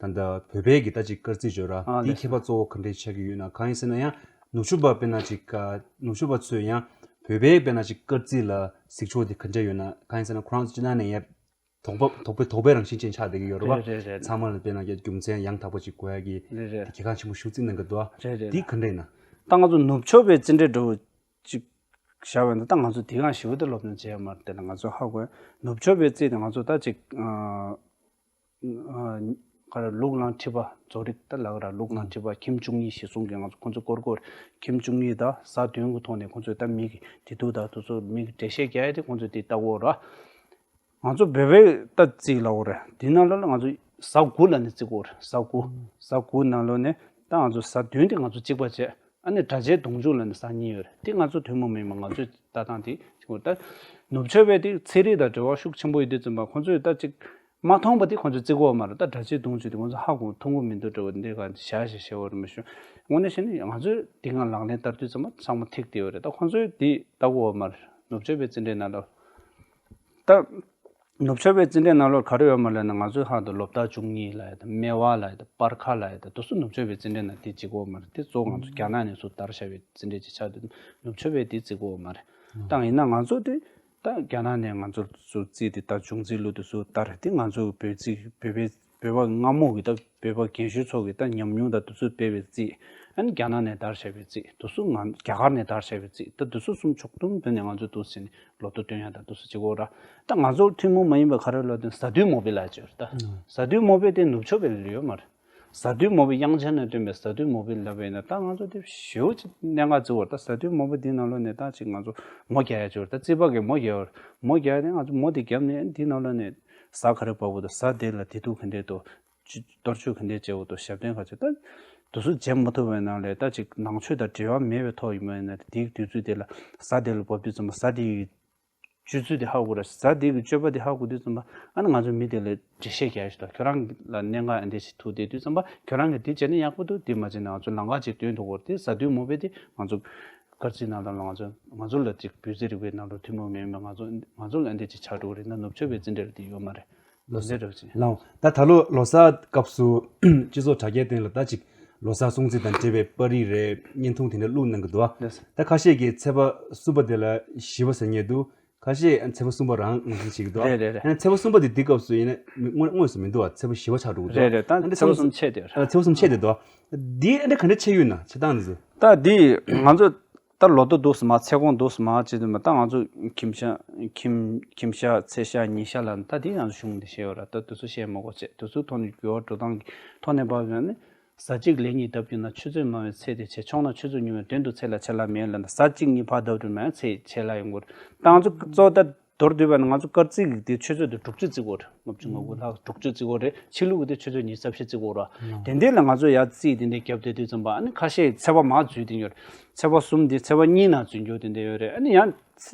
ད་ལྟ་བོད་པའི་གི་ད་ཅིག་སྐར་རྩིས་བརྗོད་ར། ཨ་དེའི་ལགས་ཁྱད་པར་གཙོ་བོ་ག་འདྲས་ཆགས་ཀྱི་ཡོད་ན། གང་ཡིན་ཟེར་ན་ཡང་ནུབ་ཕྱོགས་པ་དཔེར་ན་ཅིག་ནུབ་ཕྱོགས་པ་ཚོས་ཡང་བོད་པའི་དཔེར་ན་ཅིག་སྐར་རྩིས་ལ་གཟིགས་ཕྱོགས་དེ་ག་འདྲས་ཡོད་ན། གང་ཡིན་ཟེར་ན་ཁོ་རང་ཚོ་སྤྱིར་བཏང་ནས་ཡང་དོགས་པ་དོགས་པའི་དོགས་པའི་རང་བཞིན་ཅན་ཆགས་བསྡད་ཀྱི་ཡོད་རེད་བ། རེད་རེད་རེད། ཚང་མ་ལ་དཔེར་ན་རྒྱུ་མཚན་ཡང་དག་པ་ཅིག་དགོས་ཡ་གི་རེད་རེད། གལ་འགངས་ཆེན་པོ་ཞིག་བརྩི་གནང་གི་འདུག་བ། རེད་རེད། འདི་ག་འདྲས་ཡིན་ན། ད་ང་ཚོ་ནུབ་ཕྱོགས་པའི་རྩིས་འབྲས་འདྲ་བོ་ཅིག་བཞག་པ་ཡིན་ན། ད་ང་ཚོ་དེ་གང་ཞིབ་པོ་དེ་སློབ་སྟོན་བྱས་ཡོད་མ་རེད། དེ་ལ་ང་ཚོ་ཧ་གོ་ཡ། ནུབ་ཕྱོགས་པའི་རྩིས་དེ་ང་ཚོ་ད་ཅིག་ཨ་ཨ་ག་རེ་ལུགས་གླང་ཁྲི་པ་རྫོགས་རིགས་ད་ལབ་ར། ལུགས་གླང་ཁྲི་པ་ཁྱིམ་བཅུ་གཉིས་ཞེས་གསུངས་མཁན་ང་ཚོ་ཁོང་ཚོ་སྐོར་སྐོར་ཁྱིམ་བཅུ་གཉིས་དང་གཟའ་བདུན་གྱི་ཐོག་ནས་ཁོང་ཚོས་ད་མི་གི་བདེ་སྡུག་དང་དེ་ཚོ་མི་གི་འགྲེལ་བཤད་རྒྱག་ཡ་དེ་ཁོང་ཚོས་དེ་ལྟ་གོ་ར། ང་ཚོ་བོད་པའི་ལྟ་རྩིས་ལ་འོ་རེད། དེ་ནང་ལོགས་ལ་ང་ཚོ་གཟའ་དགུ་ལ་ནི་རྩི་གོ་རེད། གཟའ་དགུ། གཟའ་དགུ་ནང་ལོགས་ནས་ད་ང་ཚོ་གཟའ་བདུན་དེ་ང་ཚོ་གཅིག་པ་བྱས། ཨ་ནི་དགྲ་བྱའི་གདུང་མཇུག་ལ་ནི་གཟའ་གཉིས་ཡོད་རེད། དེ་ང་ཚོ་ཐུན་མོང་མིན་པ་ང་ཚོའི་ལྟ་སྟངས་དེ་ཅིག་གོ། ད་ནུབ་ཕྱོགས་པའི་དེ་ཚན་རིག་དང་འབྲེལ་བ་ཤུགས་ཆེན་པོ་ཡོད་དུས་ཙམ་པ་ཁོང་ཚོས་ད་ཅིག་མ་མཐོང་པ་དེ་ཁོང་ཚོས་རྩི་གོ་མ་རེད། ད་དགྲ་བྱའི་གདུང་མཇུག་དེ་ཁོང་ཚོ་ཧ་གོ་མཐོང་གི་མི་འདུག་འདྲ་བོ་འདི་ག་བཞག་བཞག་བཞག་བར་མི་ཤོད། དངོས་གནས་བཤད་ན་ང་ཚོས་དེ་སྔ་ལག་ལེན་བསྟར་དུས་ཙམ་པ་ཚང་མ་ཐིག་བསྡད་ཡོད་རེད། ད་ཁོང་ཚོས་དེ་ལྟ་གོ་མ་རེད། ནུབ་ཕྱོགས་པའི་རྩིས་འབྲས་ནང་ལ་ད། ནུབ་ཕྱོགས་པའི་རྩིས་འབྲས་ནང་ལོགས་ག་རེ་ཡོད་མ་ལབ་ན། ང་ཚོའི་ཧ་དུ་ལོ་ཟླ་བཅུ་གཉིས་ལབ་ཡ་དང་། སྨེ་བ་ལབ་ཡ་དང་། སྤར་ཁ་ལབ་ཡ་དང་། དེ་ཚོ་ནུབ་ཕྱོགས་པའི་རྩིས་འབྲས་ནང་དེ་བརྩི་གི་ཡོད་མ་རེད། དེ་གཙོ་བོ་ང་ཚོ་རྒྱ་ནག་ནས་ཚུར་དར་བཞག་པའི་རྩིས་འབྲས་ཅིག་ཆགས་དུས་ནུབ་ཕྱོགས་པས་དེ་བརྩི་གི་ཡོད་མ་རེད། ད་ཡིན་ན་ང་ཚོ་དེ་ད་རྒྱ་ནག་ནས་ང་ཚོ་ཚུར་རྩིས་དེ་ད་བྱུང་རྩིས་ལོ་དེ་ཚུར་དར་དེ་ང་ཚོ་བོད་རྩིས་བོད་པའི་བོད་པ་སྔ་མོ་གི་ད་བོད་པ་རྒན་གཞོན་ཚོ་གི་ད་ཉམས་མྱོང་དང་དེ་ཚོ་སྤེལ་བའི་རྩིས། ཨ་ནི་རྒྱ་ནག་ནས་དར་བཞག་པའི་རྩིས། དེ་ཚོ་ང་རྒྱ་གར་ནས་དར་བཞག་པའི་རྩིས། ད་དེ་ཚོ་གསུམ་ཕྱོགས་བསྡོམས་བཏོན་ནས་ང་ཚོ་འདུག་ཟེར་ནས་ལོ་ཐོ་སྟོན་ཡ་ད་དེ་ཚོ་བྱེད་དགོས་ར། ད་ང་ཚོར་ཐུན་མོང་མ་ཡིན་པ་ག་རེ་ལབ་དུས་གཟའ་བདུན་མོ་པའི་ལབ་ཡ་ཅིག་ཡོད་རེད། ད་གཟའ་བདུན་མོ་པའི་དེ་ནུབ་ཕྱོགས་པའི་ལ་ཡོད་མ་རེད། གཟའ་བདུད་མོ་པའི་དབྱངས་ཅན་ནས་བཏོན་པའི་གཟའ་བདུད་མོ་པའི་ལབ་པ་ཡིན་ན། ད་ང་ཚོ་དེ་ཞེ་པོ་ཅིག་གནད་འགག་བརྩི་བར། ད་གཟའ་བདུད་མོ་པ་འདི་ནང་ལོགས་ནས་ད་ཅིག་ང་ཚོ་མོ་རྒྱག་ཡ་ཅིག་ཡོད་རེད། ད་རྩིས་པ་གིས་མོ་རྒྱག་ཡ་རེད། མོ་རྒྱག་ཡ་དེ་ང་ཚོ་མོ་དེ་བརྒྱབ་ནས་འདི་ནང་ལོགས་ནས་གཟའ་ག་རེ་བབས་འདུག་གཟའ་དེ་ལ་བདེ་སྡུག་ག་འདྲས་འདུག་གཏོར་མཆོད་ག་འདྲས་བྱེད་དགོས་འདུག་ཞབས་བརྟན་ག་ཚོད། ད་དེ་ཚོ་བྱེད་མ་ཐུབ་པའི་ནང་ལས་ད་ཅིག་ནང་ཆོས་དང་འབྲེལ་བ་མེད་པའི་ཐོག་ཡིན་པ་ཡིན་ན། དེའི་དུས་ཚོད་དེ་ལ་གཟའ་དེ་ལ་བབས་དུས་ཙམ་པ་གཟའ་དེའི་སྤྱོད་ཚུལ་དེ་ཧ་གོ་ར། གཟའ་དེ་གི་སྤྱོད་པ་དེ་ཧ་གོ་དུས་ཙམ་པ། ཨ་ནི་ང་ཚོ་མི་དེ་ལ་འགྲེལ་བཤད་རྒྱག་ཡ་ཞིག་དང་། ཁྱོད་རང་ལ་གནད་འགག་ཨ་འདྲས་ཞིག་ཐུག་བསྡད་དུས་ཙམ་པ། ཁྱོད་རང་གིས་འདི་བྱས་ན་ཡག་པོ་འདུག་འདི་མ་བྱས་ན། ང་ཚོ་ལམ་ཁ་ཅིག་སྟོན་ཐུབ་ཀྱི་རེད། དེ་གཟའ་བདུད་མོ་པ་དེ་ང་ཚོ་སྐར་རྩིས་ནང་ལ་ང་ཚོ་ང་ཚོ་ལ་ཅིག་འབོད་ཚིག་རིག་པའི་ནང་ལ་ཐུན་མོང་མེད་པ། ང་ཚོ་ང་ཚོ་ལ་ཨ་འདྲས་ཅིག་ཆགས་འགྲོ་གི་རེད་ན། ནུབ་ཕྱོགས་པའི་རྩིས་འབྲས་ལ་དེ་ཡོད་མ་རེད། ལོ་ཟེར་རོགས་བྱེད། ལགས། ད་ད་ལོ་ལོ་གསར་སྐབས་སུ་སྤྱི་ཚོགས་དྲ་རྒྱའི་སྟེང་ལ་ད་ཅིག་ལོ་གསར་སྲུང་བརྩི་དང་འབྲེལ་བའི་པར་རིས་རེད། བརྙན་ཐུང་དེ་འདྲ་བླུགས་གནང་གི་འདུག་བ། ལགས། ད་ཁ་ཤས་ཀྱིས་ཚེས་པ་གསུམ་པ་དེ་ལ་བཞི་པ་ཟེར་མཁན་འདུག་ཁ་ཤས་ཚེས་པ་གསུམ་པ་རང་ངོས་འཛིན་བྱེད་ཀྱི་འདུག་བ། རེད་རེད་རེད། ཡང་ཚེས་པ་གསུམ་པ་དེ་འདི་སྐབས་སུ་ཡིན་ན་དངོས་དངོས་སུ་མི་འདུག་བ། ཚེས་པ་བཞི་པ་ཆགས་འགྲོ་གི་འདུག་བ། རེད་རེད། ད་ཨ་འདི་ཚེས་པ་གསུམ་ཆད་དེ་རེད། ཨ་ཚེས་པ་གསུམ་ཆད་དེ་འདུག་བ། འདི་ཨ་འདྲ་ག་འདྲ་ཆགས་ཡོད་ན་བྱེད་སྟངས་འདི་ཚོ། ད་འདི་ང་ཚོ་ད་ལོ་ཐོ་འདུག་སེ་མར། ཚེས་གོང་འདུག་སེ་མར་བྱེད་དུས་མ། ད་ང་ཚོ་གྱིམ་ཤག་གྱིམ་གྱིམ་ཤག་ཚེས་ཤག་ཉིན་ཤག་ལབ་ན། ད་དེ་ཡང་གཞུང་དེ་བཤད་ཡོད་ར། ད་དེ་ཚོ་བཤད་མ་དགོས་བྱས། དེ་ཚོའི་ཐོག་ནས་འགྱུར་བ་འགྲོ་སྟངས་ཀྱི་ཐོག་ནས་བབས་ཡོང་ནས། གཟའ་གཅིག་ལན་གཉིས་ལྡབ་གྱུར་ན། ཆུ་ཚོད་མང་བས་ཚེ་དེ་ཆད། ཆུང་ན་ཆུ་ཚོད་ཉུང་བས་དོན་དུ་ཚེ་ལ་ཆད་ལྷག་མེད་ལབ་ན། གཟའ་གཅིག་གཉིས་ཕར་ལྡབ་འགྲོ་ན་ཡང་ཚེ་ཆད་ལྷག་ཡོང་གི་རེད། ད་ང་ཚོ་གཙོ་བོ་ད་མདོར་བསྡུས་པ་ན། ང་ཚོ་སྐར་རྩིས་ཀྱི་དེ་ཆུ་ཚོད་དེ་དྲུག་ཅུ་བརྩི་གི་ཡོད་རེད། ལྔ་བཅུ་ང་དགུ་ལྷག་དྲུག་ཅུ་བརྩི་གི་ཡོད་རེད། ཕྱི་ལུགས་ཀྱི་དེ་ཆུ་ཚོད་ཉི་ཤུ་རྩ་བཞི་བརྩི་གི་ཡོད་རེད། དེ་འདྲ་ལ་ང་ཚོ་ཡར་རྩིས་དེ་འདྲ་བརྒྱབ་བསྡད་དུས་ཙམ་པ། ཨ་ནི་ཁ་ཤས་ཚེས་པ་མར་འཛུལ་བསྡད་ཡོད་རེད། ཚེས་པ་གསུམ་དེ་ཚེས་པ་གཉིས་ནང་འཛུལ་རྒྱུ་དེ་འདྲ་ཡོད་རེད། ཨ་ནི་ཡང་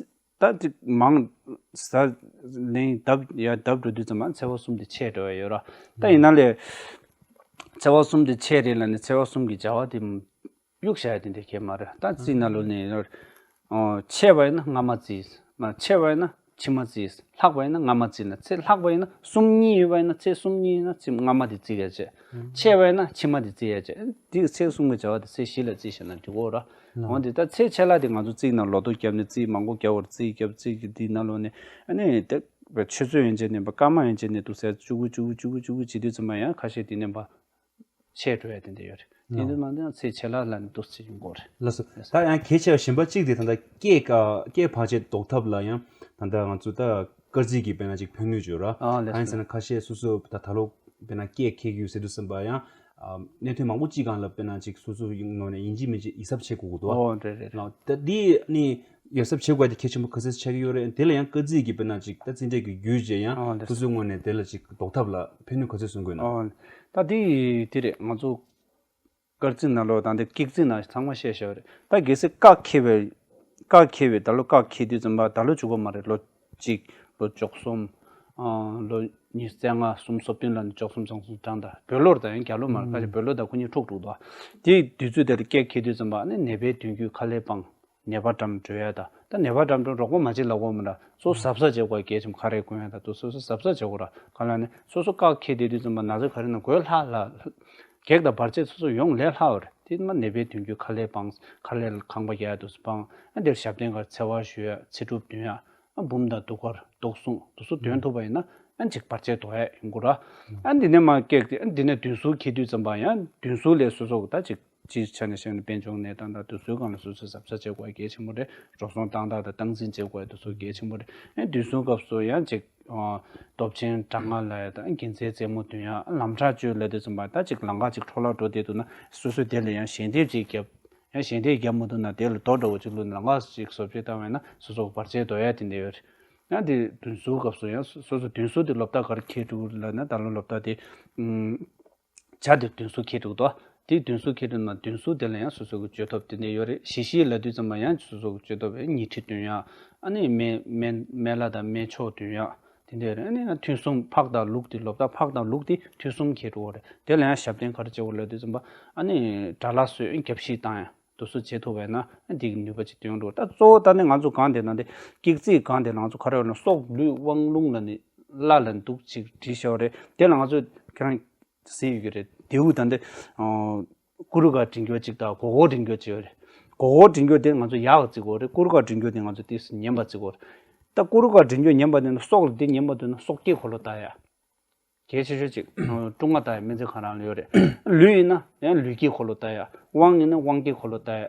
ད་ཅིག་མང་ཟ་ལན་ལྡབ་ཡར་ལྡབ་འགྲོ་དུས་ཙམ་པ་ཚེས་པ་གསུམ་དེ་ཆད་འགྲོ་ཡ་ཡོད་ར། ད་ཡིན་ན་ལས་ཚེས་པ་གསུམ་དེ་ཆད་རེད་ལབ་ནས་ཚེས་པ་གསུམ་གྱི་བྱ་བ་དེ་གཡུག་བཞག་ཡ་དེ་འདྲ་གང་ཡང་མ་རེད། ད་རྩིས་ནང་ལོགས་ནས་ཡིན་ན། ཨོ། ཆད་པ་ཡིན་ན་སྔ་མ་རྩིས། མ་ཆད་པ་ཡིན་ན་ཕྱི་མ་རྩིས། ལྷག་པ་ཡིན་ན་སྔ་མ་རྩིས་ན། ཚེས་ལྷག་པ་ཡིན་ན་གསུམ་གཉིས་ཡོད་པ་ཡིན་ན། ཚེས་གསུམ་གཉིས་ཡིན་ན་ཚེས་སྔ་མ་དེ་རྩི་ག་བྱས། ཆད་པ་ཡིན་ན་ཕྱི་མ་དེ་རྩི་ག་བྱས། དེ་ཚེས་གསུམ་གྱི་བྱ་བ་དེ་ཚེས་བཞི་ལ་རྩིས་བཞག་ན་འགྲིག་གི་རེད། འོ་དེ་ད་ཚེས་ཆད་ལྷག་དེ་ང་ཚོ་རྩིས་ནང་ལོ་ཐོ་བརྒྱབ་ནས། རྩིས་མང་པོ་བརྒྱབ་པ་རེད། རྩིས་བརྒྱབ། རྩིས་ཀྱི་དེའི་ནང་ལོགས་ནས། ཨ་ནི་དེ་ཆུ་ཚོད་ཡན་ཆད་ནས་པ། སྐར་མ་ཡན་ཆད་ནས་འདུག་སེ་བཅུ་དགུ་བཅུ་དགུ་བཅུ་དགུ་བཅུ་དགུ་བྱེད་དུས་ཙམ་པ་ཡང་ཁ་ཤས་དེ་ནས་པ་ཆད་འགྲོ་ཡ་དེ་འདྲ་ཡོད་རེད། དེ་འདྲ་མ་འདི་ཡང་ཚེས་ཆད་ལྷག་ལབ་ནས་འདུག་སེ་ཡོང་གི་རེད། ལགས་སོ། ད་ཡང་གལ་ཆེ་བ་གཞན་པ་གཅིག་དེ། ད་ལྟ་སྐད་ཀ་སྐད་བར་ཆད་ཟློག་ཐབས་ལ་ཡང་ད་ལྟ་ང་ཚོ་ད་སྐར་རྩིས་ཀྱི་དཔེར་ན་ཅིག་ཕན་ནུས་ཡོད་ར། ཨ་ལགས་སོ། གང་ཡིན་ཟེར་ན་ཁ་ཤས་སོ་སོ་ད་ད་ལོ་དཔེར་ན་སྐད་འཁེལ་གྱི་ཡོད་ཟེར་དུས་ཙམ་པ་ཡང་། ཨ། གནད་དོན་མང་པོ་གཅིག་སྒང་ལ་དཔེར་ན་ཅིག་སོ་སོ་ཡིན་ནོ་ནས་ཡིན་གཅིག་མིན་གཅིག་ཡིད་གཟབ་བྱེད་དགོས་ཀྱི་འདུག་ཨ། ཨོ་རེད་རེད་རེད། ལགས། ད་འདི་ནི་ཡིད་གཟབ་བྱེད་དགོས་དེ་གལ་ཆེན་པོ་ག་ཚོད་ཆགས་ཀྱི་ཡོད་རེད། དེ་ལ་ཡང་སྐར་རྩིས་ཀྱི་དཔེར་ན་ཅིག་ད་རྩིས་འབྲས་ཀྱི་བརྒྱུད་བྱས་ཡང་། ཨོ་རེད། སོ་སོའི་ངོས་ནས་དེ་ལ་ཅིག་ཟློག་ཐབས་ལ་ཕན་ནུས་ག་ཚོད་གསུང་དགོས་ན། ཨོ། ད་འདི་དེ་རེད། ང་ཚོ་སྐར་རྩིས་ནང་ལོགས་དང་དེ་སྐེག་རྩིས་ནང་ཚང་མ་བཤད་བཞག་རེད། ད་གལ་སྲིད་སྐག་འཁེལ་བའི་སྐག་འཁེལ་བའི་ད་ལོ་སྐག་འཁེལ་དུས་ཙམ་པ་ད་ལོ་བཅུ་པ་མ་རེད། ལོ་གཅིག་ལོ་བཅུ་གསུམ། ཨ། ལོ་ཉི་ཤུ་རྩ་ལྔ། གསུམ་སོ་བདུན་ལ་ནི་བཅུ་གསུམ་བཅུ་གསུམ་གྲངས་དང་། བོད་ལོར་ད་ཡང་རྒྱ་ལོ་མ་རེད། ཁ་ཤས་བོད་ལོ་དང་ཁོ་གཉིས་འཁྲུག་འགྲོ་འདུག་དེའི་དུས་ཚོད་དེར་སྐག་འཁེལ་དུས་ཙམ་པ་ནི་ནད་པའི་མདུན་སྐྱོད་ཁ་ལས་སྤང་། ནད་པ་འགྲམ་འགྲོ་ཡ་དང་། ད་ནད་པ་འགྲམ་འགྲོ་རོགས་པ་མ་བྱེད་ལབ་དགོས་མ་རེད། གཙོ་བོ་གཟབ་གཟབ་བྱེད་དགོས་གལ་ཆེན་པོ། ཁ་རས་གོན་ཡ་དང་དུ་སོ་སོ་གཟབ་གཟབ་བྱེད་དགོས་ར། གང་ལབ་ན་སོ་སོ་སྐག་འཁེལ་བསྡད་དུས་ཙམ་པ་ན་ཚ་ག་རེ་ན་འགོས་ལྷག་ལ། གེགས་དང་བར་ཆད་སོ་སོ་ཡོང་ལས་སླ་བ་རེད། དེ་མ་ནད་པའི་མདུན་སྐྱོད་ཁ་ལས་སྤང་། ཁ་ལས་ལ་ཁང་པ་རྒྱག་ཡ་དུ་སྤང་། ཨ་འདིར་ཞབས་བརྟན་གར་འཚེ་བ་ཞུ་ཡ། ཚེ་སྒྲུབ་འདོན་ཡ། ཨ་འབུམ་དང་གདུགས་དཀར་གདུགས་སྲུང་དུ་སུ་འདོན་ཐུབ་པ་ཡིན་ན། ཨ་ཅིག་བར་ཆད་དོགས་ཡ་ཡོང་གི་ར། ཨ་འདི་ནས་མ་སྐག་དེ་ཨ་འདི་ནས་བདུན་ཟུར་འཁེལ་དུས་ཙམ་པ་ཡང་བདུན་ཟུར་ལས་སོ་སོ་གི་ད་ཅིག་སྤྱིའི་ཆ་ནས་བཤད་ན་དཔལ་འབྱོར་གནས་སྟངས་དང་དུ་སུའི་སྒང་ལ་སོ་སོས་གཟབ་གཟབ་བྱེད་དགོས་ཡ་གལ་ཆེན་པོ་རེད། འགྲོ་སོང་བཏང་སྟངས་དང་སྟངས་འཛིན་བྱེད་དགོས་ཡ་དུ་སུ་གལ་ཆེན་པོ་རེད། ཨ་བདུན་ཟུར་སྐབས་སུ་ཡང་ཅིག་ཨ་སྟོབས་ཆེན་དྲག་སྔགས་ལ་ཡ་དང་དགེ་མཚན་རྩེད་མོ་འདོན་ཡ། ལམ་ཁྲག་གཅོད་ལབ་དུས་ཙམ་པ་ད་ཅིག་ལམ་ཁ་ཅིག་འཕྲོ་བརླག་འགྲོ་བསྡད་འདུག་ན་སོ་སོས་དེ་ལ་ཡང་ཞལ་འདེབས་ཅིག་བརྒྱབ། ཡང་ཞལ་འདེབས་བརྒྱབ་མ་ཐུབ་ན་དེ་ལ་རྡོ་འདྲ་བོ་ཅིག་བླུགས་ནས་ལམ་ཁ་ཅིག་བཟོ་བཅོས་བཏང་བ་ཡིན་ན་སོ་སོ་བར་ཆད་དོགས་ཡ་དེ་འདྲ་ཡོད་རེད། ཡང་དེ་བདུན་ཟུར་སྐབས་སུ་ཡང་སོ་སོ་བདུན་ཟུར་དེ་ལོ་རྟགས་ག་རེ་འཁེལ་འགྲོ་གི་ལབ་ན། ད་ལོ་ལོ་རྟགས་དེ་ཨུམ། བྱ་དེ་བདུན་ཟུར་འཁེལ་འགྲོ་གི་འདུག་དེ་བདུན་ཟུར་འཁེལ་འགྲོ་ན་བདུན་ཟུར་དེ་ལ་ཡང་སོ་སོ་གི་བཅོས་ཐབས་དེ་འདྲ་ཡོད་རེད། ཞི་ཞི་ལབ་དུས་ཙམ་པ་ཡང་སོ་སོ་གི་བཅོས་ཐབས་ཉི་ཁྲི་འདོན་ཡ། ཨ་ནི་སྨན་སྨན་སྨན་བླ་དང་སྨན་མཆོག་འདོན་ཡ། དེ་འདྲ་རེད། ཨ་ནི་ཡང་ཐུན་གསུམ་ཕག་དང་ལུག་དེ་ལོ་རྟགས་ཕག་དང་ལུག་དེ་ཐུན་གསུམ་འཁེལ་འགྲོ་གི་རེད། དེ་ལ་ཡང་ཞབས་བརྟན་ག་རེ་བྱེད་དགོས་ལབ་དུས་ཙམ་པ། ཨ་ནི་དགྲ་ལྷ་གསོལ་རྒྱབ་བཤིག་བཏང་ཡ་དུ་སུ་བྱེད་ཐུབ་པ་ཡིན་ན་འདི་གི་ནུས་པ་ཅིག་ཐོན་འགྲོ། ད་གཙོ་བོ་ད་ནི་ང་ཚོ་གང་དེ་ན་འདི་སྐག་རྩིས་གང་དེ་ན་ང་ཚོ་ག་རེ་ཡོད་ན་སྲོག་ལུས་དབང་རླུང་ལ་ནི་བླ་ལ་འདུག་ཅིག་བྲིས་བཞག་པ་རེད། དེ་ལ་ང་ཚོ་ཁྱེད་རང་གཟིགས་ཡོད་ཀྱི་རེད། རྡེའུ་ད་འདི་ཨ་ཀུ་རུ་ག་འདྲེན་རྒྱུ་ཅིག་དང་གོ་གོ་འདྲེན་རྒྱུ་ཅིག་ཡོད་རེད། གོ་གོ་འདྲེན་རྒྱུ་དེ་ང་ཚོ་ཡག་བརྩི་དགོས་རེད། ཀུ་རུ་ག་འདྲེན་རྒྱུ་དེ་ང་ཚོ་ཏོག་ཙམ་ངན་པ་བརྩི་དགོས་རེད། ད་ཀུ་རུ་ག་འདྲེན་རྒྱུ་ངན་པ་དེ་ནི་སྲོག་ལ་དེ་ངན་པ་དེ་ནི་སྲོག་སྐྱེས་འཁོར་ལོ་ལྟ་ཡ། གལ་ཆེ་ཤོས་གཅིག་ཀྲུང་ཧྭ་ལྟ་ཡ་སྨན་རྩིས་ཁང་རང་ལ་ཡོད་རེད། ལུས་ཡིན་ན་ཡང་ལུས་སྐྱེས་འཁོར་ལོ་ལྟ་ཡ། དབང་ཡིན་ན་དབང་སྐྱེས་འཁོར་ལོ་ལྟ་ཡ།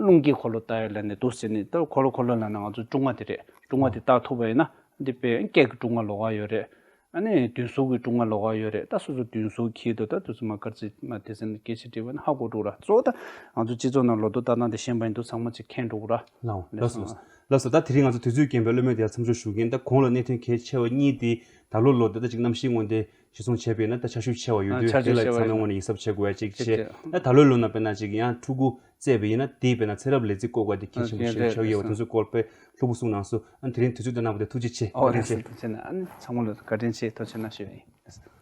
རླུང་སྐྱེས་འཁོར་ལོ་ལྟ་ཡ་ལབ་ནས་འདུག་ཟེར་ནས། ད་འཁོར་ལོ་འཁོར་ལོ་ལབ་ན་ང་ཚོ་ཀྲུང་ཧྭ་དེ་རེད། ཀྲུང་ཧྭ་དེ་བལྟ་ཐུབ་པ་ཡིན་ན་འདི་དཔེ་སྐག་གི་ཀྲུང་ཧྭ་ལོགས་ཀ་ཡོད་རེད། ཨ་ནི་མདུན་སོ་གི་ཀྲུང་ང་ལོག་ག་ཡོད་རེད། ད་སོ་སོ་མདུན་སོ་འཁྱེར་དུས་ད་དུས་ཚོད་མ་སྐར་ཆ་མ་དེ་ཚོ་ནས་སྐད་ཆ་དྲིས་པ་ན་ཧ་གོ་འགྲོ་ར། གཙོ་བོ་ད་ང་ཚོ་སྤྱི་ཚོགས་ནང་ལོ་ཐོ་ལྟ་སྟངས་དེ་ཤེས་པ་ཡིན་དུས་ཚང་མ་ཅིག་མཁྱེན་འགྲོ་གི་ར། ལགས་ལགས་སོ། ལགས་སོ། ད་དེ་རིང་ང་ཚོ་དུས་ཚོད་རྐྱེན་པས་སློབ་མའི་དེ་མཚམས་འཇོག་ཞུ་གིན། ད་གོང་ལ་གནད་དོན་གལ་ཆེ་བ་གཉིས་དེ་ད་ལོ་ལོ་ད་ལྟ་ཅིག་གནམ་གཤིས་དངོས་དེ་གཞིར་བཟུང་བྱས་པས་ན་ད་ཆར་ཞོད་ཆེ་བ་ཡོད་དུས་ཆར་དེ་ལ་ཞོད་ཆེ་བ་ཚང་མས་ཡོད་དངོས་ནས་ཡིད་གཟབ་བྱེད་དགོས་ཡ་ཅིག་ཅིག་བྱས། ཅིག་ད་ད་ལོའི་ལོ་ན་དཔེར་ན་ཅིག་ཡང་ཕྲུ་གུ་བཙས་པ་ཡིན་ན་དེའི་དཔེར་ན་ཚེ་རབས་ལས་རྩིས་བཀོད་དགོས་དེ་གལ་ཆེན་པོ་ཞིག་ཆགས་ཡོད་པ་དེ་ཚོའི་སྐོར་དཔེ་ལྷུག་པོ་གསུངས་གནང་སོང་། ཨ་ནི་དེ་རིང་དུས་ཚོད་བཏོན་གནང་བ་དེ་ཐུགས་རྗེ་ཆེ། ཨོ་བཀའ་དྲིན་ཆེ། ཐུགས་རྗེ་ཆེ་ན། ཨ་ནི་ཚང་མ་ལ་བཀའ་དྲིན་ཆེ། ཐུགས་རྗེ་ཆེ་གནང་ཞུ་ཡ་ཡིན།